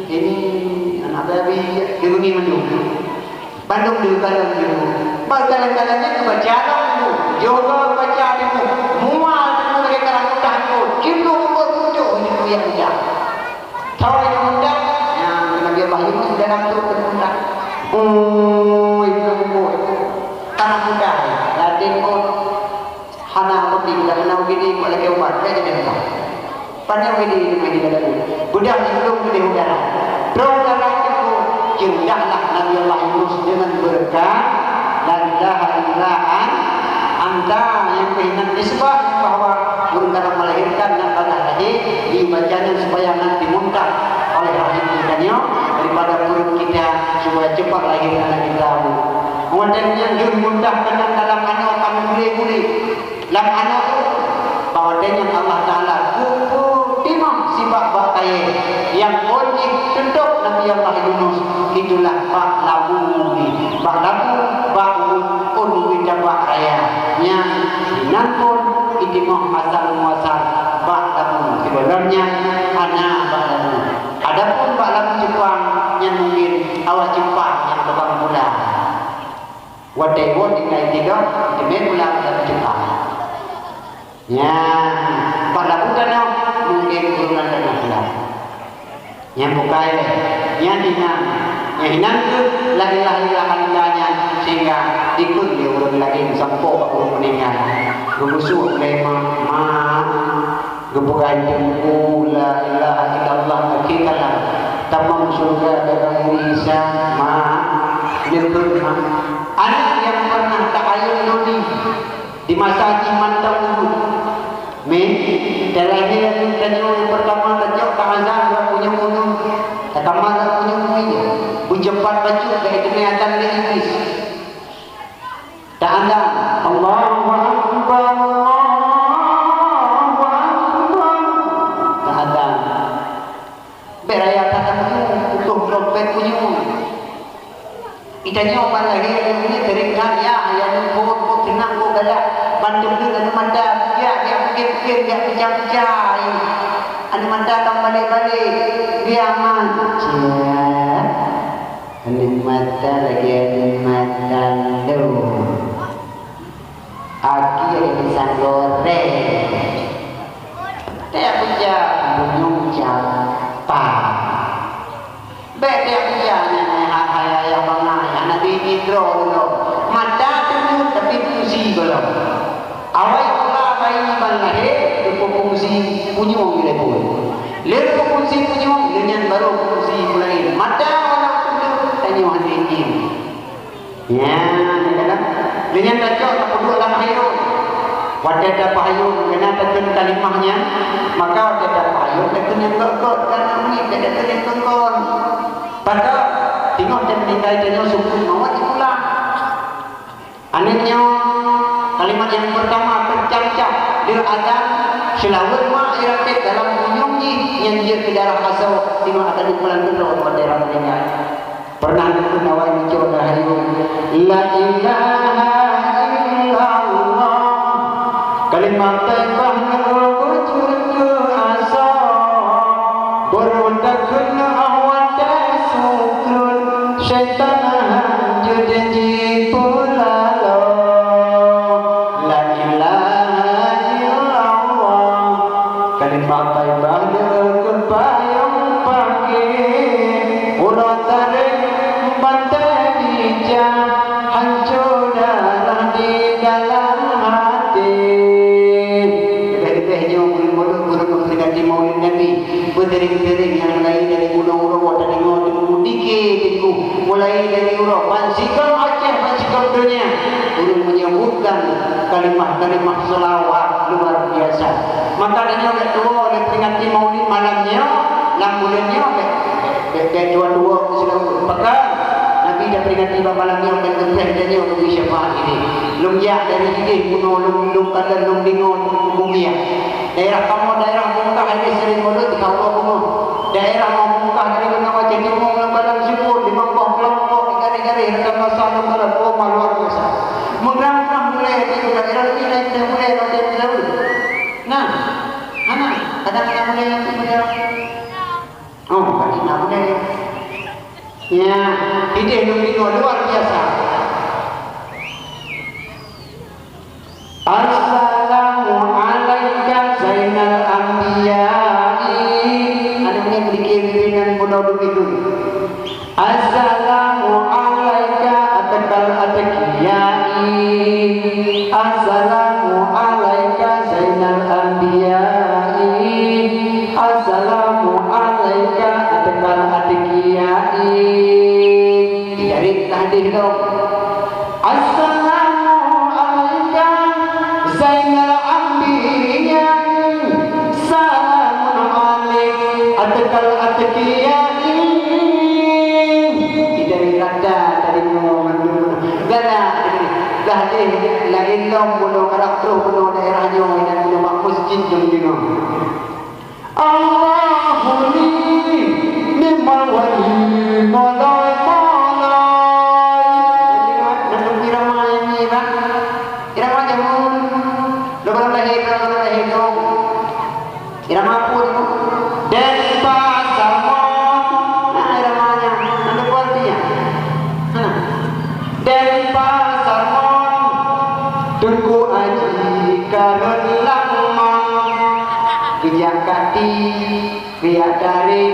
ini anak babi, dia bunyi mandum. Bandum di dalam ilmu. Bak dalam-dalam nyan geubaca lom ilmu. Yoga baca ilmu. Mual ilmu lagèe karab muntah ilmu. Ilmu buet tunjuk ilmu nyang mudah. Tahu ilmu mudah? Nyang Nabi Allah Yunus dalam tu ilmu mudah. Oh, ilmu mudah. Karab muntah. Raden pun Hana bukti, budak meunang ugini buat lagèe ubat, bèk jadi ubat. Panyang ugini, ugini lagèe ubat. Budak meunang ugini udara. Droe udara itu, ceudahlah Nabi Allah Yunus dengan berkat, "La ilaha illa an-, anta," nyang peuingat nisbah bahwa ureueng ka melahirkan dan pada lahir, dibacanya supaya nanti muntah oleh rahim kita nyoe daripada perut kita, supaya cepat lahir anak kita. Kemudian yang jun muntah kena dalam anak kami boleh-boleh. Lam aneuk, bak watèe nyan Allah Taala geupeutimang sibak bak kayèe nyang phôn jih teutôp Nabi Allah Yunus, itulah bak labu nyan. Bak labu, bak ôn, ôn mita bak raya. Nyan, inan phôn itimang asal muasal bak labu. Sigohlom nyan hana bak labu. Adapun bak labu cupang, nyan mungkin awak cupang nyang teuka mula. Watèe woe tinggai tiga, teumé pulang lam cupang. Nyan, bak labu tanoh, mungkin urunan tanoh pulang. Nyang bukai lé, nyan hinan. Nyang hinan kheueh la ilaha illallah nyan, sehingga dikheun lé ureuëng laén sampoe bak ureuëng meuninggai. Geubeusuek lé ma, ma, geupeugah teungku la ilaha illallah akhé kalam. Tamong syeuruga bak geuh Isa, ma, neukheun ma. Aneuk nyang pernah tayue lodi di masa jih mantong udeb. Mé, teulahé laju tanyoe nyang peurtama tacok taazan bak punyueng udeb, tatamah bak punyueng wie, beuceupat bacut bak teumé adzan lé Iblih. Taazan, "Allahu Akbar, Allahu Akbar." Taazan. Bék raya that punyueng, putôh trompet punyueng. Geutanyoe ban lahé nyoe teuringat, ya, ya, nyoe phon, phon, seunang, phon, galak, ban teungeut aneuk mata, ya, ya, pikir-pikir, ya, pecah-pecah, ya. Aneuk mata ka balek-balek, ya, man. Cia. Aneuk mata lagèe aneuk mata lôn. Akhé pisang goreng. Teuh peuja bunyong capa. Bék teuh peuja nyan hai, hai ayah bangai, hana dini droe lom. Mata teungeut tapi fungsi gohlom. Awai pula bayi ban lahé, teupeu fungsi punyueng lé phon. Lé teupeu fungsi punyueng, lé nyan barô fungsi peulaén. Mata walau teungeut, tanyoe hana dini. Nyan, kadang. Lé nyan tacok tapeuduek lam hayôn. Watèe tapeuhayôn, keunan takheun kalimah nyan, maka watèe tapeuhayôn takheun nyang gèt-gèt, kana miet takheun nyang kon-kon. Pakon, teungoh teumeuninggai tanyoe sukut mawöt dipulang. Aneuk nyoe, kalimat nyang peurtama teucam-cam, lheueh adzan, seulaweuet mak irapet dalam punyueng jih, nyan jeuet keu darah asoe, teungoh akan dipulang keudroe watèe rhah meuninggai. Pernah neukheun awai neucok rahayu, "La ilaha illallah." Kalimah thaibah nyoe beujeuet keu asoe. Beureutakheun awai teuh sukut, syaitan hanjeuet jipeulalo. La ilaha illallah. Kalimah thaibah nyoe keu payong pangé. Uroe tarek bantai bijang, hanco darah di dalam até. Leubeh-leubeh nyoe buleuen Molot, buleuen memperingati Maulid Nabi. Beuteuring-teuring nyang mulai dari bunoe uroe tadeungoe teungku dike teungku. Mulai dari uroe ban sigom Aceh, ban sigom donya, ureueng menyebutkan kalimah-kalimah selawat luar biasa. Maka tanyoe bèk tuwoe lé peringati Maulid malam nyoe, lam buleuen nyoe bèk, bèk, bèk tuwoe-tuwoe keu silaku. Pakon Nabi taperingati bak malam nyoe dan geupreh tanyoe keu syafaat ini. Lôn jak dari jih bunoe lôn, lôn kalon lôn deungoe teungku bumi. Daerah kamoe daerah Mekah ini sering mulod di kamoe bungoh. Daerah Mekah dari Benua Aceh Timur lôn kalon siput limong boh kelompok di garéh-garéh rekan masa lôn kalon. Oh, luar biasa. Mudah-mudahan mulai di daerah ini naik dah mulai lagi jauh. Nah, anak-anak mulai nanti mulai. Oh, tadi nak boleh. Ya, idéh lôn deungoe luar biasa. Assalamu alaika Zainal Anbiya'i. Ada ni sedikit bimbingan pun dulu itu. Assalamu alaika atakal atqiya'i. Assalamu alaika Zainal Anbiya'i. Assalamu alaika atakal atqiya'i. Jadi hadis tu. Assalamu alaika Zainal Anbiya. Salamun alaik atakal atqiya. Dari rata dari ngomong gala dah deh lain lom bunoe karak troh bunoe daerah nyoe dan bunoe mak masjid jong jinoe. Allahu li ni'mal wali, malai, malai. Irama ini, Pak. Irama jamun. Lo kalau lahir, kalau lahir tu. Irama apa tu? Denpasar Mon. Nah, iramanya. Ada kuartinya. Nah. Denpasar Mon. Teungku Aji Karun Lamon. Geujak kati. Pihak tarék,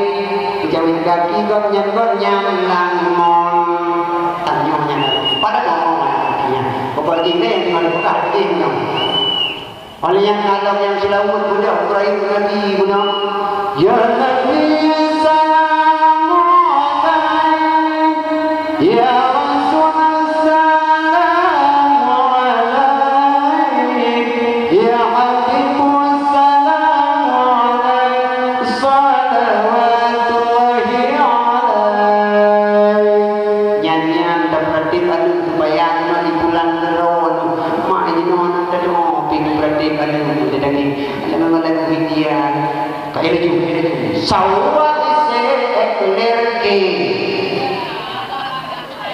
peucawét gaki gobnyan, gobnyan lam mall. Tanyoe nyan, padahai ngomong nyan. Pokok jih nyan nyang teungoh buka jih nyoe. Óh lheueh nyan, na lom nyang seulaweuet beudôh, beuraya keu Nabi bunoe, "Ya Nabi, salamun alaik. Ya Rasul, salamun alaik. Ya Habib, salamun alaik. Salawatullahi alaik." Nyan-nyan tapeuratéb aneuk supaya aneuk ipulang keudroe, mak jinoe aneuk teudeungoe pih tapeuratéb aneuk, teudeungoe lagu India. Ka ilaju, ilaju. Sawa ise ekler ke.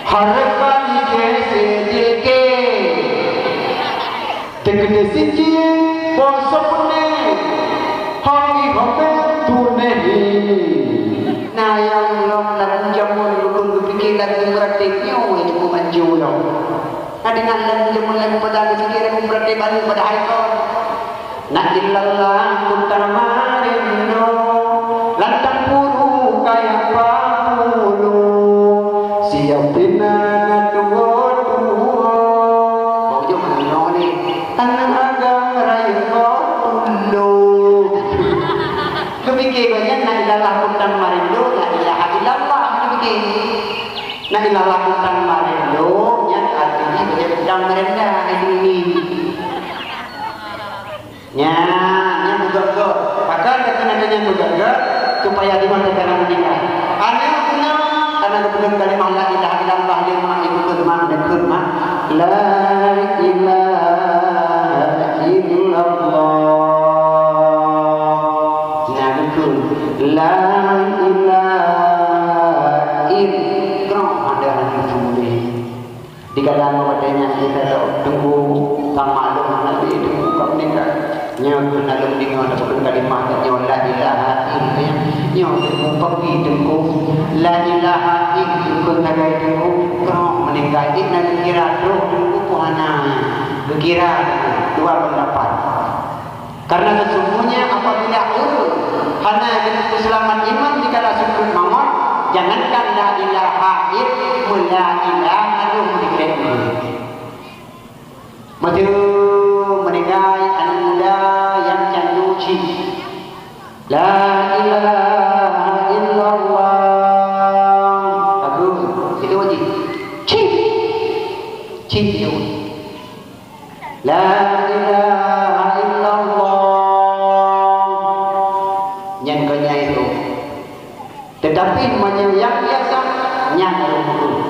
Harapan ike sedil ke. Teukeudeh sijil, bosok peunéh, hong ihom tunéh. Na nyang lom lagu jameun ulôn geupike lagu meuratéb nyoe, nyoe manjô lom. Na deungon lagu jameun, lagu pada geupike lagu meuratéb baru padahai kon. Na illallah mutamarindu, lantang puru kaya pahulu, siap pina na tuwo-tuwo. Bau jom nyoe ni. Tanah agam rayeuk ngon ulu. Geupike gobnyan na ilallah kutang marindo, la ilaha illallah geupike. Na ilallah kutang marindo, nyan arti jih gobnyan kutang meurenda di dunia. Nyan, nyan beugöt-göt. Pakon keuneuk nyan beugöt-göt, supaya dimana cara meninggal. Aneuk guna, karena geupeugah kalimah la ilaha illallah lima, ibu keu mak, dan keu mak. La ilaha illallah. Nah, betul. La ilaha ill-, kroh ada lagi boleh. Di dalam watèe nyan kita tahu, Teungku, sama lôn Nabi, Teungku, ka meninggal. Nyoe keuh na lôn deungoe tapeugah kalimah nyoe, la ilaha illallah. Nyoe Teungku, pagi Teungku, la ilaha illallah, Teungku, sagai Teungku, kroh meninggal. Ina geukira troh Teungku, peue hana. Geukira dua pendapat. Karena sesungguhnya apabila ureueng hana geuteupeue seulamat iman dikala sukut mawöt, jangankan la ilaha illallah, la ilaha illallah. Meunyoe meuninggai aneuk muda nyang can nyoe cit, la ilaha illallah. Bagus, itu wajib. Cit. Cit itu. La ilaha illallah. Nyan kon nyai rhom. Teutapi meunyoe nyang biasa, nyan rhom.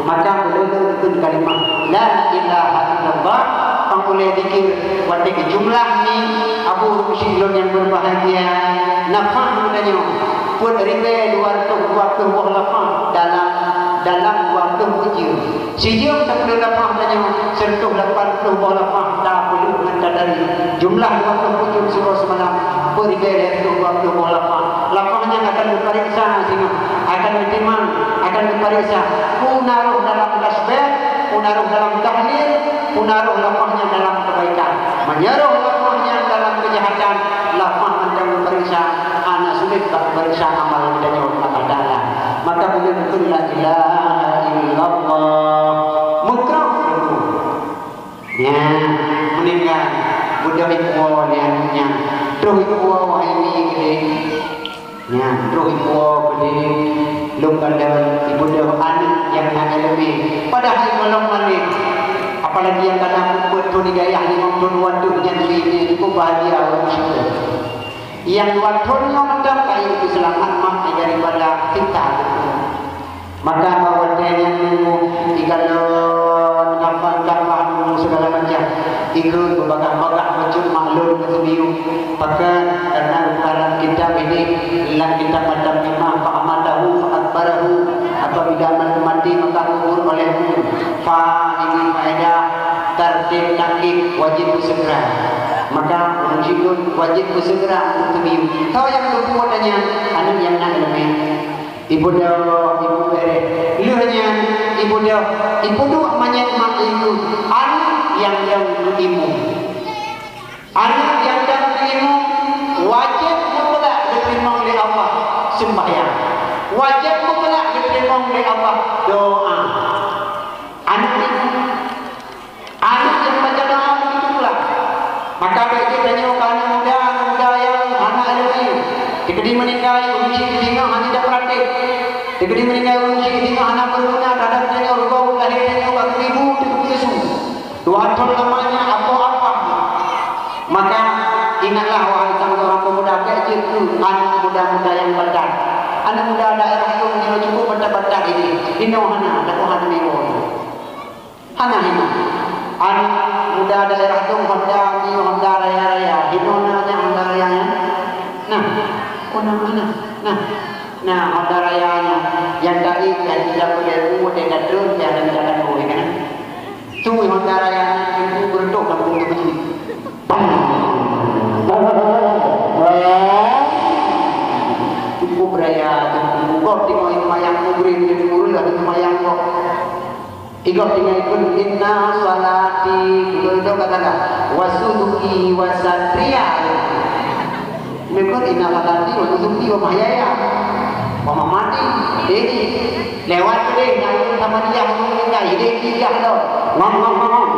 Maka ulôn kheun kalimah la ilaha illallah, pang ulèe zikir watèe keu jumlah ni, Abu Rusi lôn nyang berbahagia, nafah geutanyoe peuet ribèe dua reutôh dua ploh boh lafah dalam, dalam dua ploh ujeuen. Sijeuem tapeuleueh lafah tanyoe, seureutôh lapan ploh boh lafah tapeuleueh ngon tatari. Jumlah dua ploh ujeuen siuroe simalam, peuet ribèe lhèe reutôh dua ploh boh lafah. Lafah nyan akan geupareksa singoh, akan geutimang, akan geupareksa. Peue na rhoh dalam tasbeh, peue na rhoh dalam tahlil, peue na rhoh lafah nyan dalam kebaikan. Meunyoe rhoh lafah nyan dalam keujahatan, lafah mantong geupareksa, hana sulet bak geupareksa amal geutanyoe Allah Taala. Maka buleuen kheun la ilaha illallah. Meukrah teungku. Nyan, meuninggai, beudôh ipuwoe lé aneuk nyan. Troh ipuwoe wahai mi keudéh. Nyan, troh ipuwoe keudéh. Lôn kalon ibeudôh aneuk nyang na iéleumé. Padahai gohlom malém. Apalagi nyang ka na peuet thôn, di dayah limong thôn, dua thôn nyan lé, nyan cukup bahagia ureueng syukur. Nyang dua thôn nyoe mantong ka jeuet seulamat maté daripada fitnah. Maka bak watèe nyan nunggu ikalon ngafal tamah nunggu segala macam. Ikheun beubagah-bagah bacut maklum keu seubiu. Pakon? Karena dalam kitab ini, dalam kitab At-Tammimah, fa amatahu fa akbarahu, apabila aneuk mati maka kubur olehmu. Fa ini faedah, tartib takkik wajib beusegera. Maka ureueng syedôn wajib beusegera untuk seubiu. Soe nyang geupeubuet nyan? Aneuk nyang na iéleumé. Ibeudôh, ibu bèrèh. Lheueh nyan, ibeudôh, ipeuduek manyét mak ibu. Aneuk nyang dong keu imeum. Aneuk nyang dong keu imeum wajéb mutlak geuteurimong lé Allah. Sembahyang. Wajéb mutlak jiteurimong lé Allah doa. Aneuk nyan, aneuk nyang baca doa begitu pula. Maka bék jeuet tanyoe keu aneuk muda, aneuk muda nyang hana ileumèe. Teukeudi meuninggai ureueng chik singoh hana jipeuratéb. Teukeudi meuninggai ureueng chik singoh hana beuguna, kadang tanyoe rugoe lahé tanyoe bak geuribu teuk keu Yesu. Dua thon lamanya apoh apah. Maka ingatlah, wahai saudara pemuda, bék jeuet keu aneuk muda-muda nyang batat. Aneuk muda daerah lôn nyoe cukup batat-batat ini. Inoe hana, dak hana meuwoe. Hana, hana. Aneuk muda daerah lôn Honda, nyoe Honda raya-raya. Inoe na nyang Honda raya nyan? Nah, oh, na, na. Nah. Nah, Honda raya nyan, nyang dari dari tidak perlu watèe ka trôn, nyang ada di jalan boleh kan? Tui Honda raya nyan, ibu beureutok kampung tu. Cukup raya, cukup gob tinggai seumayang maghrib, jadi ureueng laju seumayang gob. Igob tinggai ikheun, "Inna salati," beureutok kata-kata, "wa nusuki wa mahyaya." Meukeun, "Inna salati wa nusuki wa mahyaya wa mamati." Jadi, lewat keudeh, nyang ureueng Samadiyah, ureueng meninggai, hideh tiga lo. Ngong, ngong, ngong, ngong.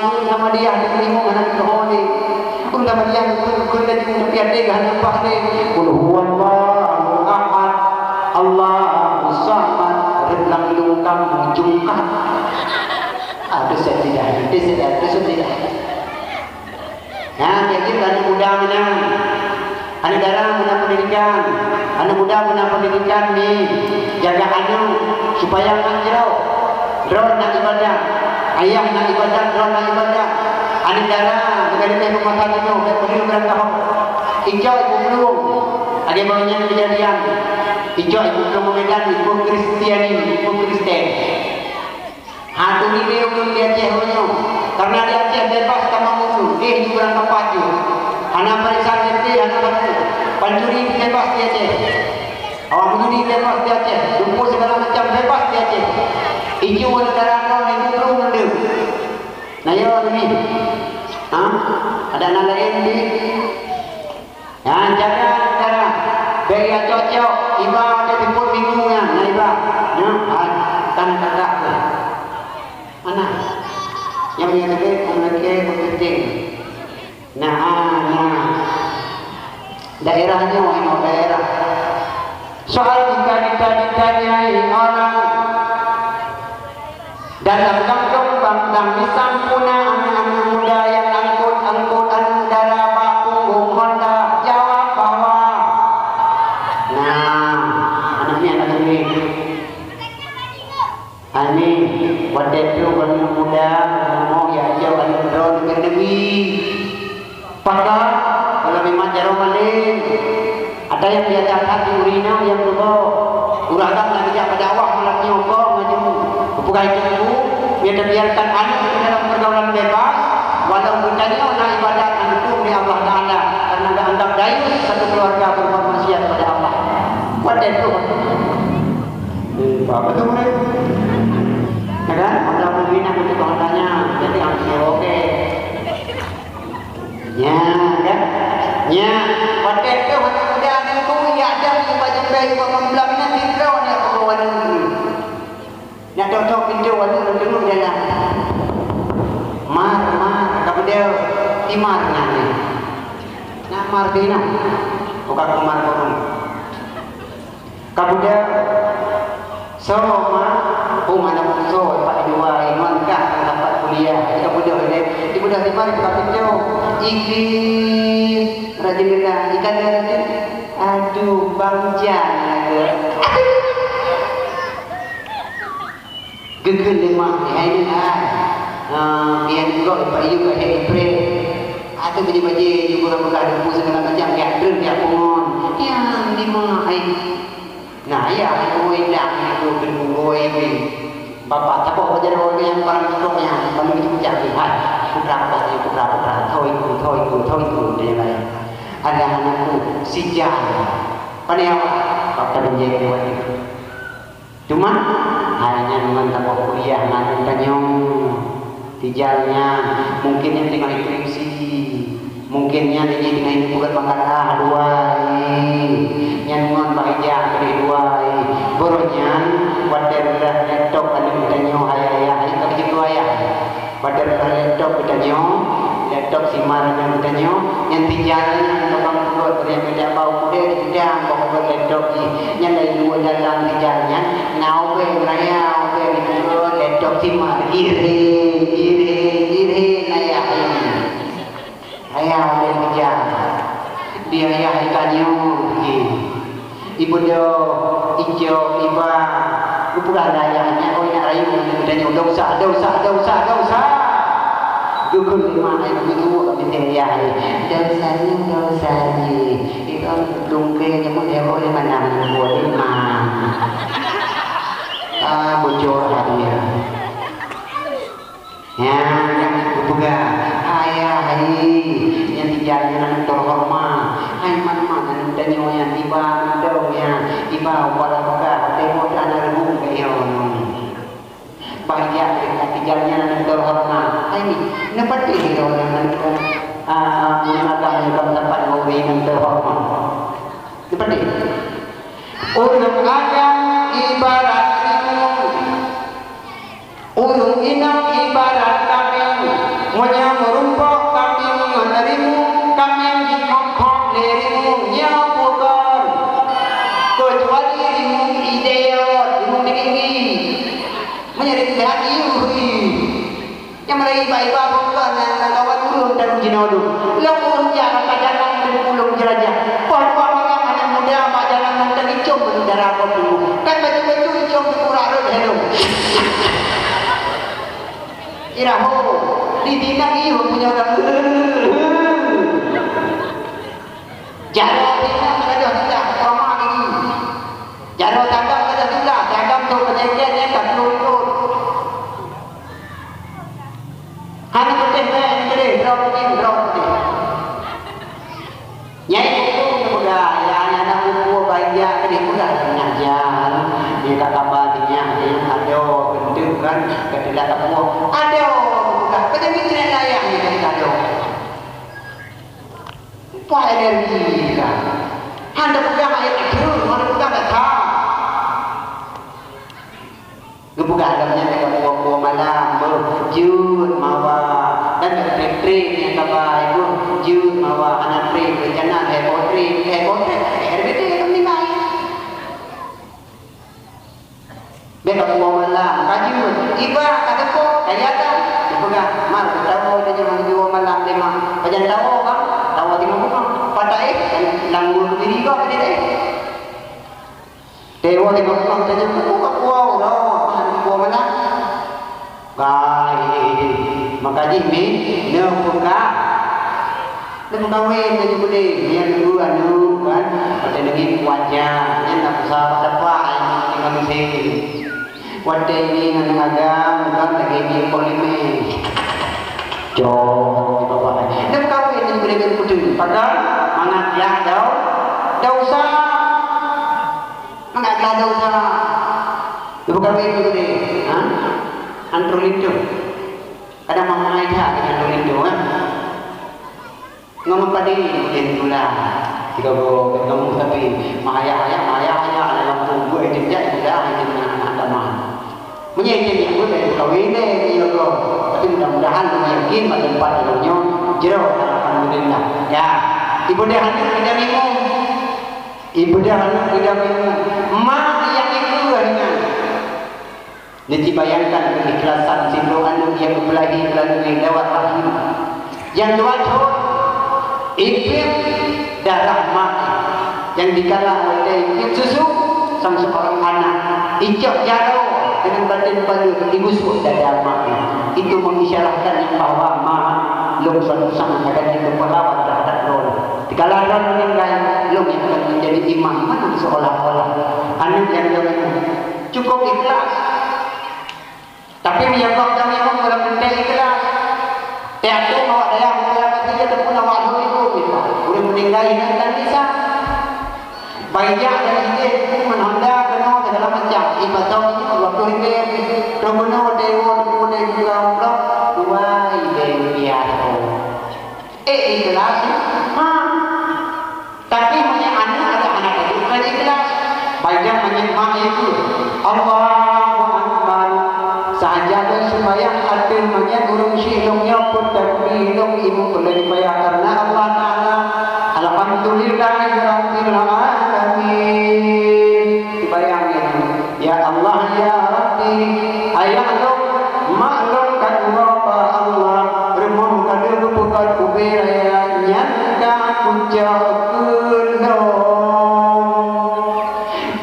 Ureueng Samadiyah di Kelimu, hana di Kehone. Ureueng Samadiyah, ureueng, ureueng laju, tapi hati hana lupa deh. Qul huwallahu ahad, Allahu samad, reulang lungkam mujungkat. Ah, tu saya tidak, tu saya, tu saya tidak. Nah, jadi aneuk muda meunan. Aneuk dara meunan pendidikan. Aneuk muda meunan pendidikan ni jaga aneuk supaya mak jroh. Droe na ibadat. Ayah na ibadat, droe na ibadat. Aneuk dara, leubeh-leubeh peumasa jinoe, bèk peudeuh beurakah. Icok ibu plueng. Lagèe baroe nyan keujadian. Icok ibu plueng Medan, ibu Kristiani, ibu Kristen. Ha, turi lé ureueng di Aceh uroe nyoe. Karena di Aceh bebas tamong ureueng, éh, di ureueng kapat jih. Hana paresan F P, hana paresan. Pancuri bebas di Aceh. Awak meunjudi bebas di Aceh. Lumpur segala macam bebas di Aceh. Ijô negara nyoe lima puluh mendung. Nah, yo, ni. Ha? Ada anak lain di Nyan jaga negara, bèk ya cok-cok, iba watèe teupot minggu nyan, na iba. Nyan, hai, tan kakak tu. Mana? Nyang nyan tadi, peulakèe, peukeuting. Nah, nah. Daerah nyoe, nyoe daerah. Soal jika ditanya-tanyai orang, dalam kampung Bang Dang di Sampuna, aneuk-aneuk muda nyang angkut-angkut aneuk dara bak punggong Honda, jawab bahwa, nah, aneuk nyan aneuk nyan. Aneuk, watèe trok aneuk muda, rumoh ya jauh aneuk droe neugui-neugui. Pakon, kalau memang jaroe maleng, ada nyang biasa that di ureueng inong nyang meurugoe. Ureueng agam na geujak bak dakwah malam nyoe, kong laju geupeugah teungku, "Nyoe tabiarkan aneuk di dalam pergaulan bebas, walau geutanyoe na ibadat nyang dukung lé Allah Taala, karena geuanggap dayus satu keluarga berbuat maksiat kepada Allah." Watèe trok. Eh, apa tu, Bre? Ya kan? Ada pembina untuk bahannya, jadi anggap oke. Nya, kan? Nya, watèe teuh aneuk muda nyan tu, ya, ada di bajèe bèe, bak mamplam nyan, di droe nyan, peukawan nyan. Nyan tok-tok pintoe, aneuk nyan teungoh jalan. Mar, mar, ka peudeuh, di mar nyan. Nah, mar di nyan. Bukan keu mar burung. Ka beudôh, soe ma, oh, mana soe, pat dua, ingon kah dapat kuliah. Ka beudôh ilèe, di beudôh lima ribu kapintoe. Ikli, rajin dengar, ikan dia tu. Aduh, Bang Jan, aduh. Geukheun lé mak, "Hai neuh ai, ah, nyang gob Pak Yub ka hék ipreh. Ateueh bajèe-bajèe jih gura peugah deungon segala macam, jak treun jak pungon. Nyang di mak ai." Nah, ya, hai ureueng indak, hai ureueng gurèe weh. Bapak saboh bajèe ureueng nyang barang cukôp nyan, ban lôn cucak lé, "Hai, putra, putra, putra, putra, thoi ku, thoi ku, thoi ku," dia laén. "Alah anakku, si Jan." Pane awak? Bapak lôn jaweueb lewat itu. Cuma, hai nyan ngon saboh kuliah ngon tanyoe. Tijal nyan, mungkin nyan teungoh instruksi. Mungkin nyan jih teungoh instruksi bukan makan ah, dua, eh. Nyan Simar nyan geutanyoe, nyan tijal nyan tukang peugot, bri nyang geuda bau kudée dipeudang, bak peugot laptop jih. Nyan laju dalam tijal nyan, na ubée meuraya, ubée dipeugot laptop Simar. Irhé, irhé, irhé, nayah ini. Ayah ubée keujam. Di ayah geutanyoe jih. Ibeudôh, icok, iba, geupeugah lé ayah nyan, "Oi, nak rayeuk ngon geutanyoe, dosa, dosa, dosa, dosa!" Geukheun lé mak ayah, geutuwok bintée ayah, "Dosa nyoe, dosa jih." Ikau lungkée nyang meudeh, "Oi, mana meunyoe lé mak." Ah, bocor hadiah. Nyan, geupeugah, "Ayah, hai, nyan tijal nyan aneuk teuhoreumat. Hai, man-man aneuk tanyoe nyan, iba mantong nyan, iba ubak peugah, teurimong hana reubông keu nyoe." Bah jak tijal nyan aneuk teuhoreumat. Hai, neupatéh droe nyan aneuk, ah, ah, aneuk agam nyan ka meusapat ngon ureueng nyang teuhoreumat. Neupatéh. Ureueng agam ibarat rimueng. Ureueng inong ibarat kaméng, meunyoe meurumpok kaméng ngon rimueng, kaméng jikhok-khok lé rimueng, nyoe peue kon? Keucuali rimueng idéot, rimueng tinggi. Meunyoe rimueng seuhat, iyuh, iyuh. Nyang meulai iba-iba bungkon nyan lam kawan ureueng dan jinoe dum. Lôn ureueng jak rasa jalan dan pulang jelajah. Poh dua malam aneuk muda bak jalan mantong icong meunudara kok tunggu. Kan baju-baju icong teukurak rot helom. Iraho, di dinak iyuh punya orang. Jaroe singoh gadôh sindah, sama gigi. Jaroe tagam gadôh sindah, tagam tu penyakit nyan ka puluh ribot. Hana putih bèk, hana putih, droe putih, droe putih. Nyai buku geupeugah, ya, nyang na buku banyak keudeh peugah teunyah jan. Dia ka kaba teunyah, dia adoe keuneuk kan, ka teulat kapuang. Adoe geupeugah, ka jadi keuneuk layang dia jadi adoe. Upah energi ka. Hana peugah ayat keu, hana peugah kata. Geupeugah lom nyan lagèe buah-buah malam, beuh, jeuet mawa. Dan trép-trép nyang sabai, beuh, jeuet mawa. Hana trép, rencana heboh trép, heboh trép, akhé geude lom ninggai. Bèk ka puwoe malam, ka jeuet, iba ka teupeue, ka yata. Geupeugah, "Mak, tawoe tanyoe ngon jiwoe malam lé mak." Pajan tawoe, Bang? Tawoe teungoh bungong. Pat taéh, lam gua keudiri gob, pat taéh. Tawoe teungoh bungong, tanyoe, "Peue ka puwoe uroe, Mak, hana puwoe malam?" Bai, maka jih mi neupeugah. Neumeukawen laju beudeh, nyan dua aneuk kan, watèe neungieng wajah, nyan na peusah bak dapa, ai ngon meusén. Watèe ini ngon agam, kan lagèe jih poh limè. Cok, di bawah. Neumeukawen laju beudeh ngon puteueng, pakat mangat jak dau-, dausa. Mangat jak dausa. Neumeukawen laju beudeh, ha? Antroe linto. Kadang meuhai that deungon lôn linto, eh. Ngon meupadé ulèe tulah. Tiga go, tiga go, tapi meuhayah-hayah, meuhayah-hayah, ada lampu buet, itu jak, itu dah, itu nak, nak tamat. Meunyoe itu jak buet, itu kawin deh, iya go. Tapi mudah-mudahan, kami yakin, pada tempat dalam nyoe, jroh, alhamdulillah. Ya, ibu dah aneuk kita minum. Ibu dah aneuk kita minum. Mak yang ikut, ingat. Neujibayangkan keuikhlasan sidroe aneuk nyang geupeulahé meulalu lewat rahim. Nyang dua thon, iék darah mak nyang dikala watèe iék susu sang seorang anak. Icok jaroe deungon baten paleuet igusok dada mak. Itu mengisyaratkan bahwa mak lôn suatu saat akan jadi pahlawan terhadap droe. Dikala droe meuninggai, lôn nyang akan menjadi imam. Mana seolah-olah aneuk nyang dua Cukup ikhlas. Tapi meunyoe gob dan imum ureueng teuntèe ikhlas, teuatur awak dayah mulia masjid ataupun awak lheueh ibu, ureueng meuninggai ingat dan bisa. Baijak dan idéh, ngon honda, keunoe, segala macam. Ibadah ini dua puluh ribu. Terus keunoe, dewa, dewa, dewa, dua ribu rupiah. Eh, ikhlas, ha. Tapi meunyoe aneuk ada anak itu bukan ikhlas. Baik dah meunyoe mak itu. Allahu Akbar. Sajan lôn seumayang ateueh manyét ureuëng syiek lôn nyoe peuet takbir lôn ibu peuleueh payah kareuna Allah Taala. Alhamdulillahirabbil alamin. Seumayang nyan, ya Allah, ya Rabbi, ayah lôn, mak lôn ka tuwoe, ya Allah, rumoh ka lheueh geupeugöt ubé raya nyan ka kucok keu lôn.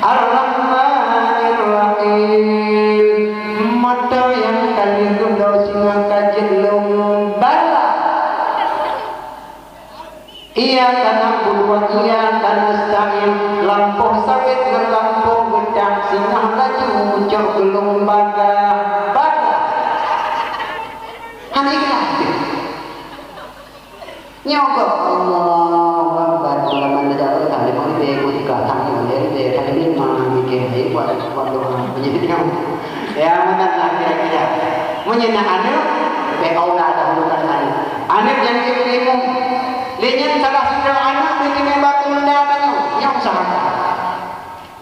Ar-Rahmanir-Rahim. Mata nyang ka lheueh geuloe singoh ka jeuet lôn bala. Iyyaka na'budu wa iyyaka nasta'in. Lampôh sawét ngon lampôh geutanyoe singoh laju mucok geulong bagah-bagah. Hana ikhlas. Nyoe keuh Allahu Akbar. Ulama tajak beureutah lima ribèe, dua tiga, tham lima ribèe, tham lima ribèe, buat, buat doa. Meunyoe nyoe, ya, meunan lah kira-kira. Meunyoe na aneuk, leubeh aula dahulukan aneuk. Aneuk nyang jeuet keu imum. Lé nyan salah sidroe aneuk beuteumé bak keumanda tanyoe, nyoe usaha.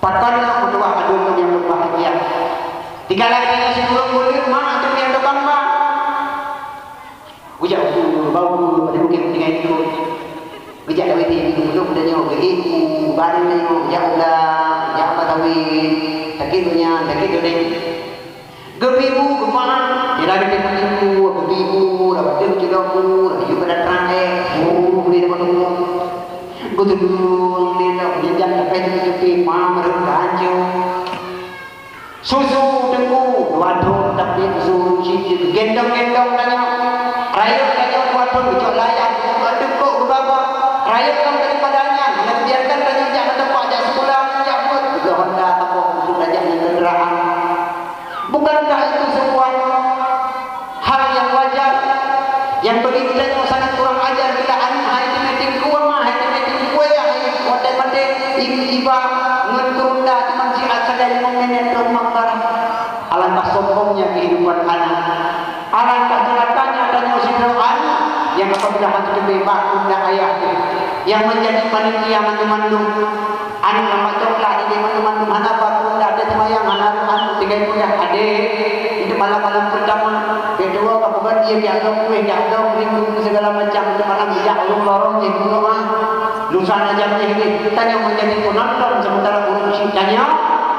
Pakon na meutuah adoe nyang berbahagia. Tiga lagèe nyan sidroe buleuen mak ateueh nyang tukang mak. Geujak ukeue, bak ukeue, bak ukeue tinggai ikôt. Geujak lawét di gunong tanyoe, geuék u, bareng tanyoe, geujak ulang, geujak bak kawén, sakét donya, sakét donya. Geubi bu, geupaah, di ladôm teumpat ibu, geubi bu, lam ateueh cilok bu, lam yub pada trang ék, bu, bu, bu, bu, bu. Geutulông lé lom, jijak leupah teumpat teupé, pam rhot ka ancô. Susu teungku, dua thon tapi susu cit gendong-gendong tanyoe. Rayeuk tanyoe dua thon geucok layar, geucok teungkok geuba-ba. Rayeuk lom daripada nyan, hana biarkan tanyoe jak meuteumpat jak sikula, jak buet, geupeugah honda saboh untuk tajak ngon kenderaan. Bukankah itu sebuah hal yang wajar, yang bagi kita yang sangat kurang ajar bila aneuk hai teumé teungku ama, hai teumé teungku ayah, watèe maté i-, iba ngon keurunda teuma siat sagai limong menit rot makbarah. Alangkah sombongnya kehidupan anak. Alangkah celakanya tanyoe sidroe aneuk yang apabila hana teubeubaih bak keurunda ayah teuh, yang menjadi panitia mandum-mandum. Aneuk lam bak coklat, idéh mandum-mandum, hana bak keurunda, até seumayang, hana rot aneuk, tinggai peugah, "Adék, itu malam-malam pertama, bèk tuwoe ka peugöt ié, jak bloe kuéh, jak bloe kuéh, segala macam, itu malam jak lôn lorong jih bunoe ah." Lusa na jam jih nyoe, tanyoe menjadi penonton sementara ureueng syiek tanyoe,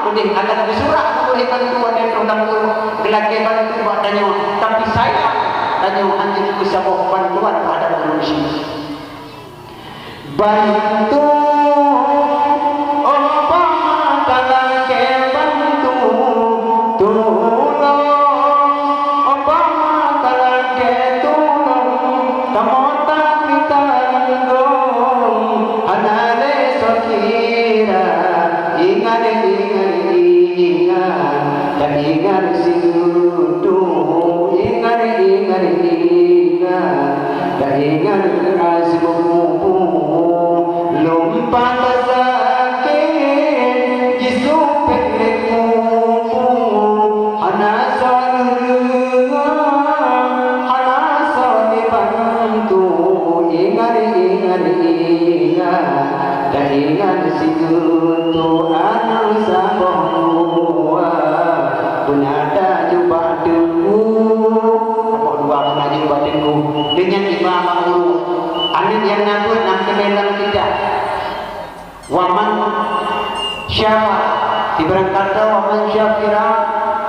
udeh akan geusurak tuboh bantu watèe troh lam uroe, geulakèe bantu bak tanyoe, tapi sayang, tanyoe hana jeuet keu saboh bantuan terhadap ureueng syiek. Bantu, oh, pama talakèe bantu, tulông. Oh, pama talakèe tulông, kamoe tamita lôn goe, hana lé soe kira, ingat, ingat, ingat, dan ingat sigeundoe, ingat, ingat, ingat. Taingat keu aseue mubu, lôn pat tasakét, jisupet lé mubu, hana soe neudeungoe, hana soe neubantu, ingat, ingat, ingat, taingat sigeundoe aneuk saboh dua, beuna tajak bak teungku. Saboh dua beuna jeuet bak teungku. Deungon iba bak uroe. Aneuk nyang na beuet na teubiet lam kitab. Wa man syafara, sibarang kata wa man syafira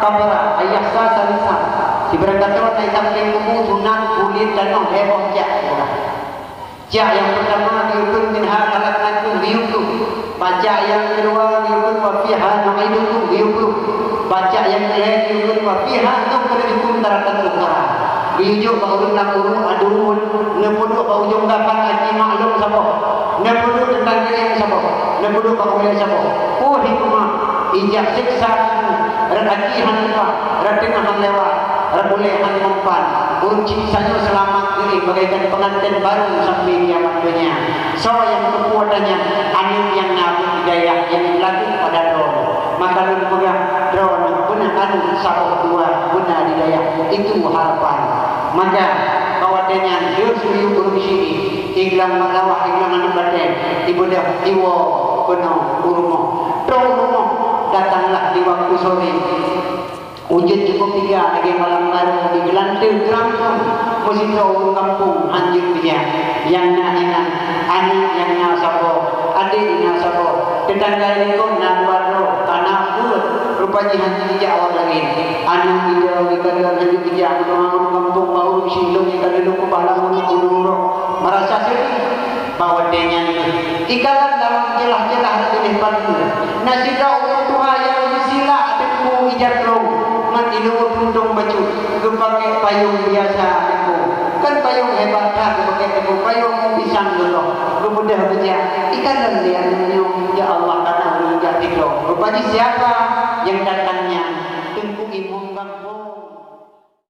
kabara, ayah sa salisa. Sibarang kata na itam keu kubu sunat kulit tanoh lhèe boh jak. Jak nyang peurtama, geuyue kheun, "Minha khalaqnakum," geuyue kheun. Bak jak nyang keudua, geuyue kheun, "Wa fiha nu'idukum," geuyue kheun. Bak jak nyang keulhèe, geuyue kheun, "Wa fiha nukhrijukum taratan ukhra." Geuyue jok bak ureueng lam uroe aduen, neupeuduek bak ujong gaban aki maklum saboh, neupeuduek teuntang keuieng saboh, neupeuduek bak ulèe saboh. Peue hikmah? Ijak seksa, rot aki hana lewat, rot teungoh hana lewat, rot ulèe hana mempan. Ureueng syiek nyoe seulamat geuéh bagaikan peunganten barô sampai kiamat donya. Soe nyang teupeue tanyong, aneuk nyang na beuet di dayah nyang dilakukan pada droeneuh. Maka lôn peugah, droeneuh beuna aneuk saboh dua beuna di dayah. Itu harapan. Maka, bak watèe nyan, deuh suyuek ureueng syiek, iglang mak lawah, iglang aneuk batèe, ibeudôh, iwoe keunoe u rumoh. Troh u rumoh, datanglah di waktu sore. Jeuet cukup tiga lagèe malam barô di Geulanteu Keurampung, meusidroe ureueng gampông hanjeuet keujak. Nyang na inan, aneuk nyang na saboh, adék nyang na saboh, teutangga likot na dua droe, ka na peuet, rupa jih hanjeuet keujak awak laén. Aneuk idroe geukalon hanjeuet keujak, meudoa ureueng gampông bak ureueng syiek lôn nyang ka lheueh lôn keubah lam uneuk uroe, meurasa seudeh. Bak watèe nyan, ikalon lam jeulaih-jeulaih leubeh paneuk, na sidroe ureueng tuha nyang geusilak teungku ijak lôn ngon ileue puntông bacut, geupakèe payông biasa teungku. Kon payông hebat that geupakèe teungku, payông pisang geulong, geubeudôh beujak. Ikalon lé aneuk nyoe, ya Allah, ka na ureueng jak sidroe. Rupa jih siapa nyang datang nyan? Teungku Imum.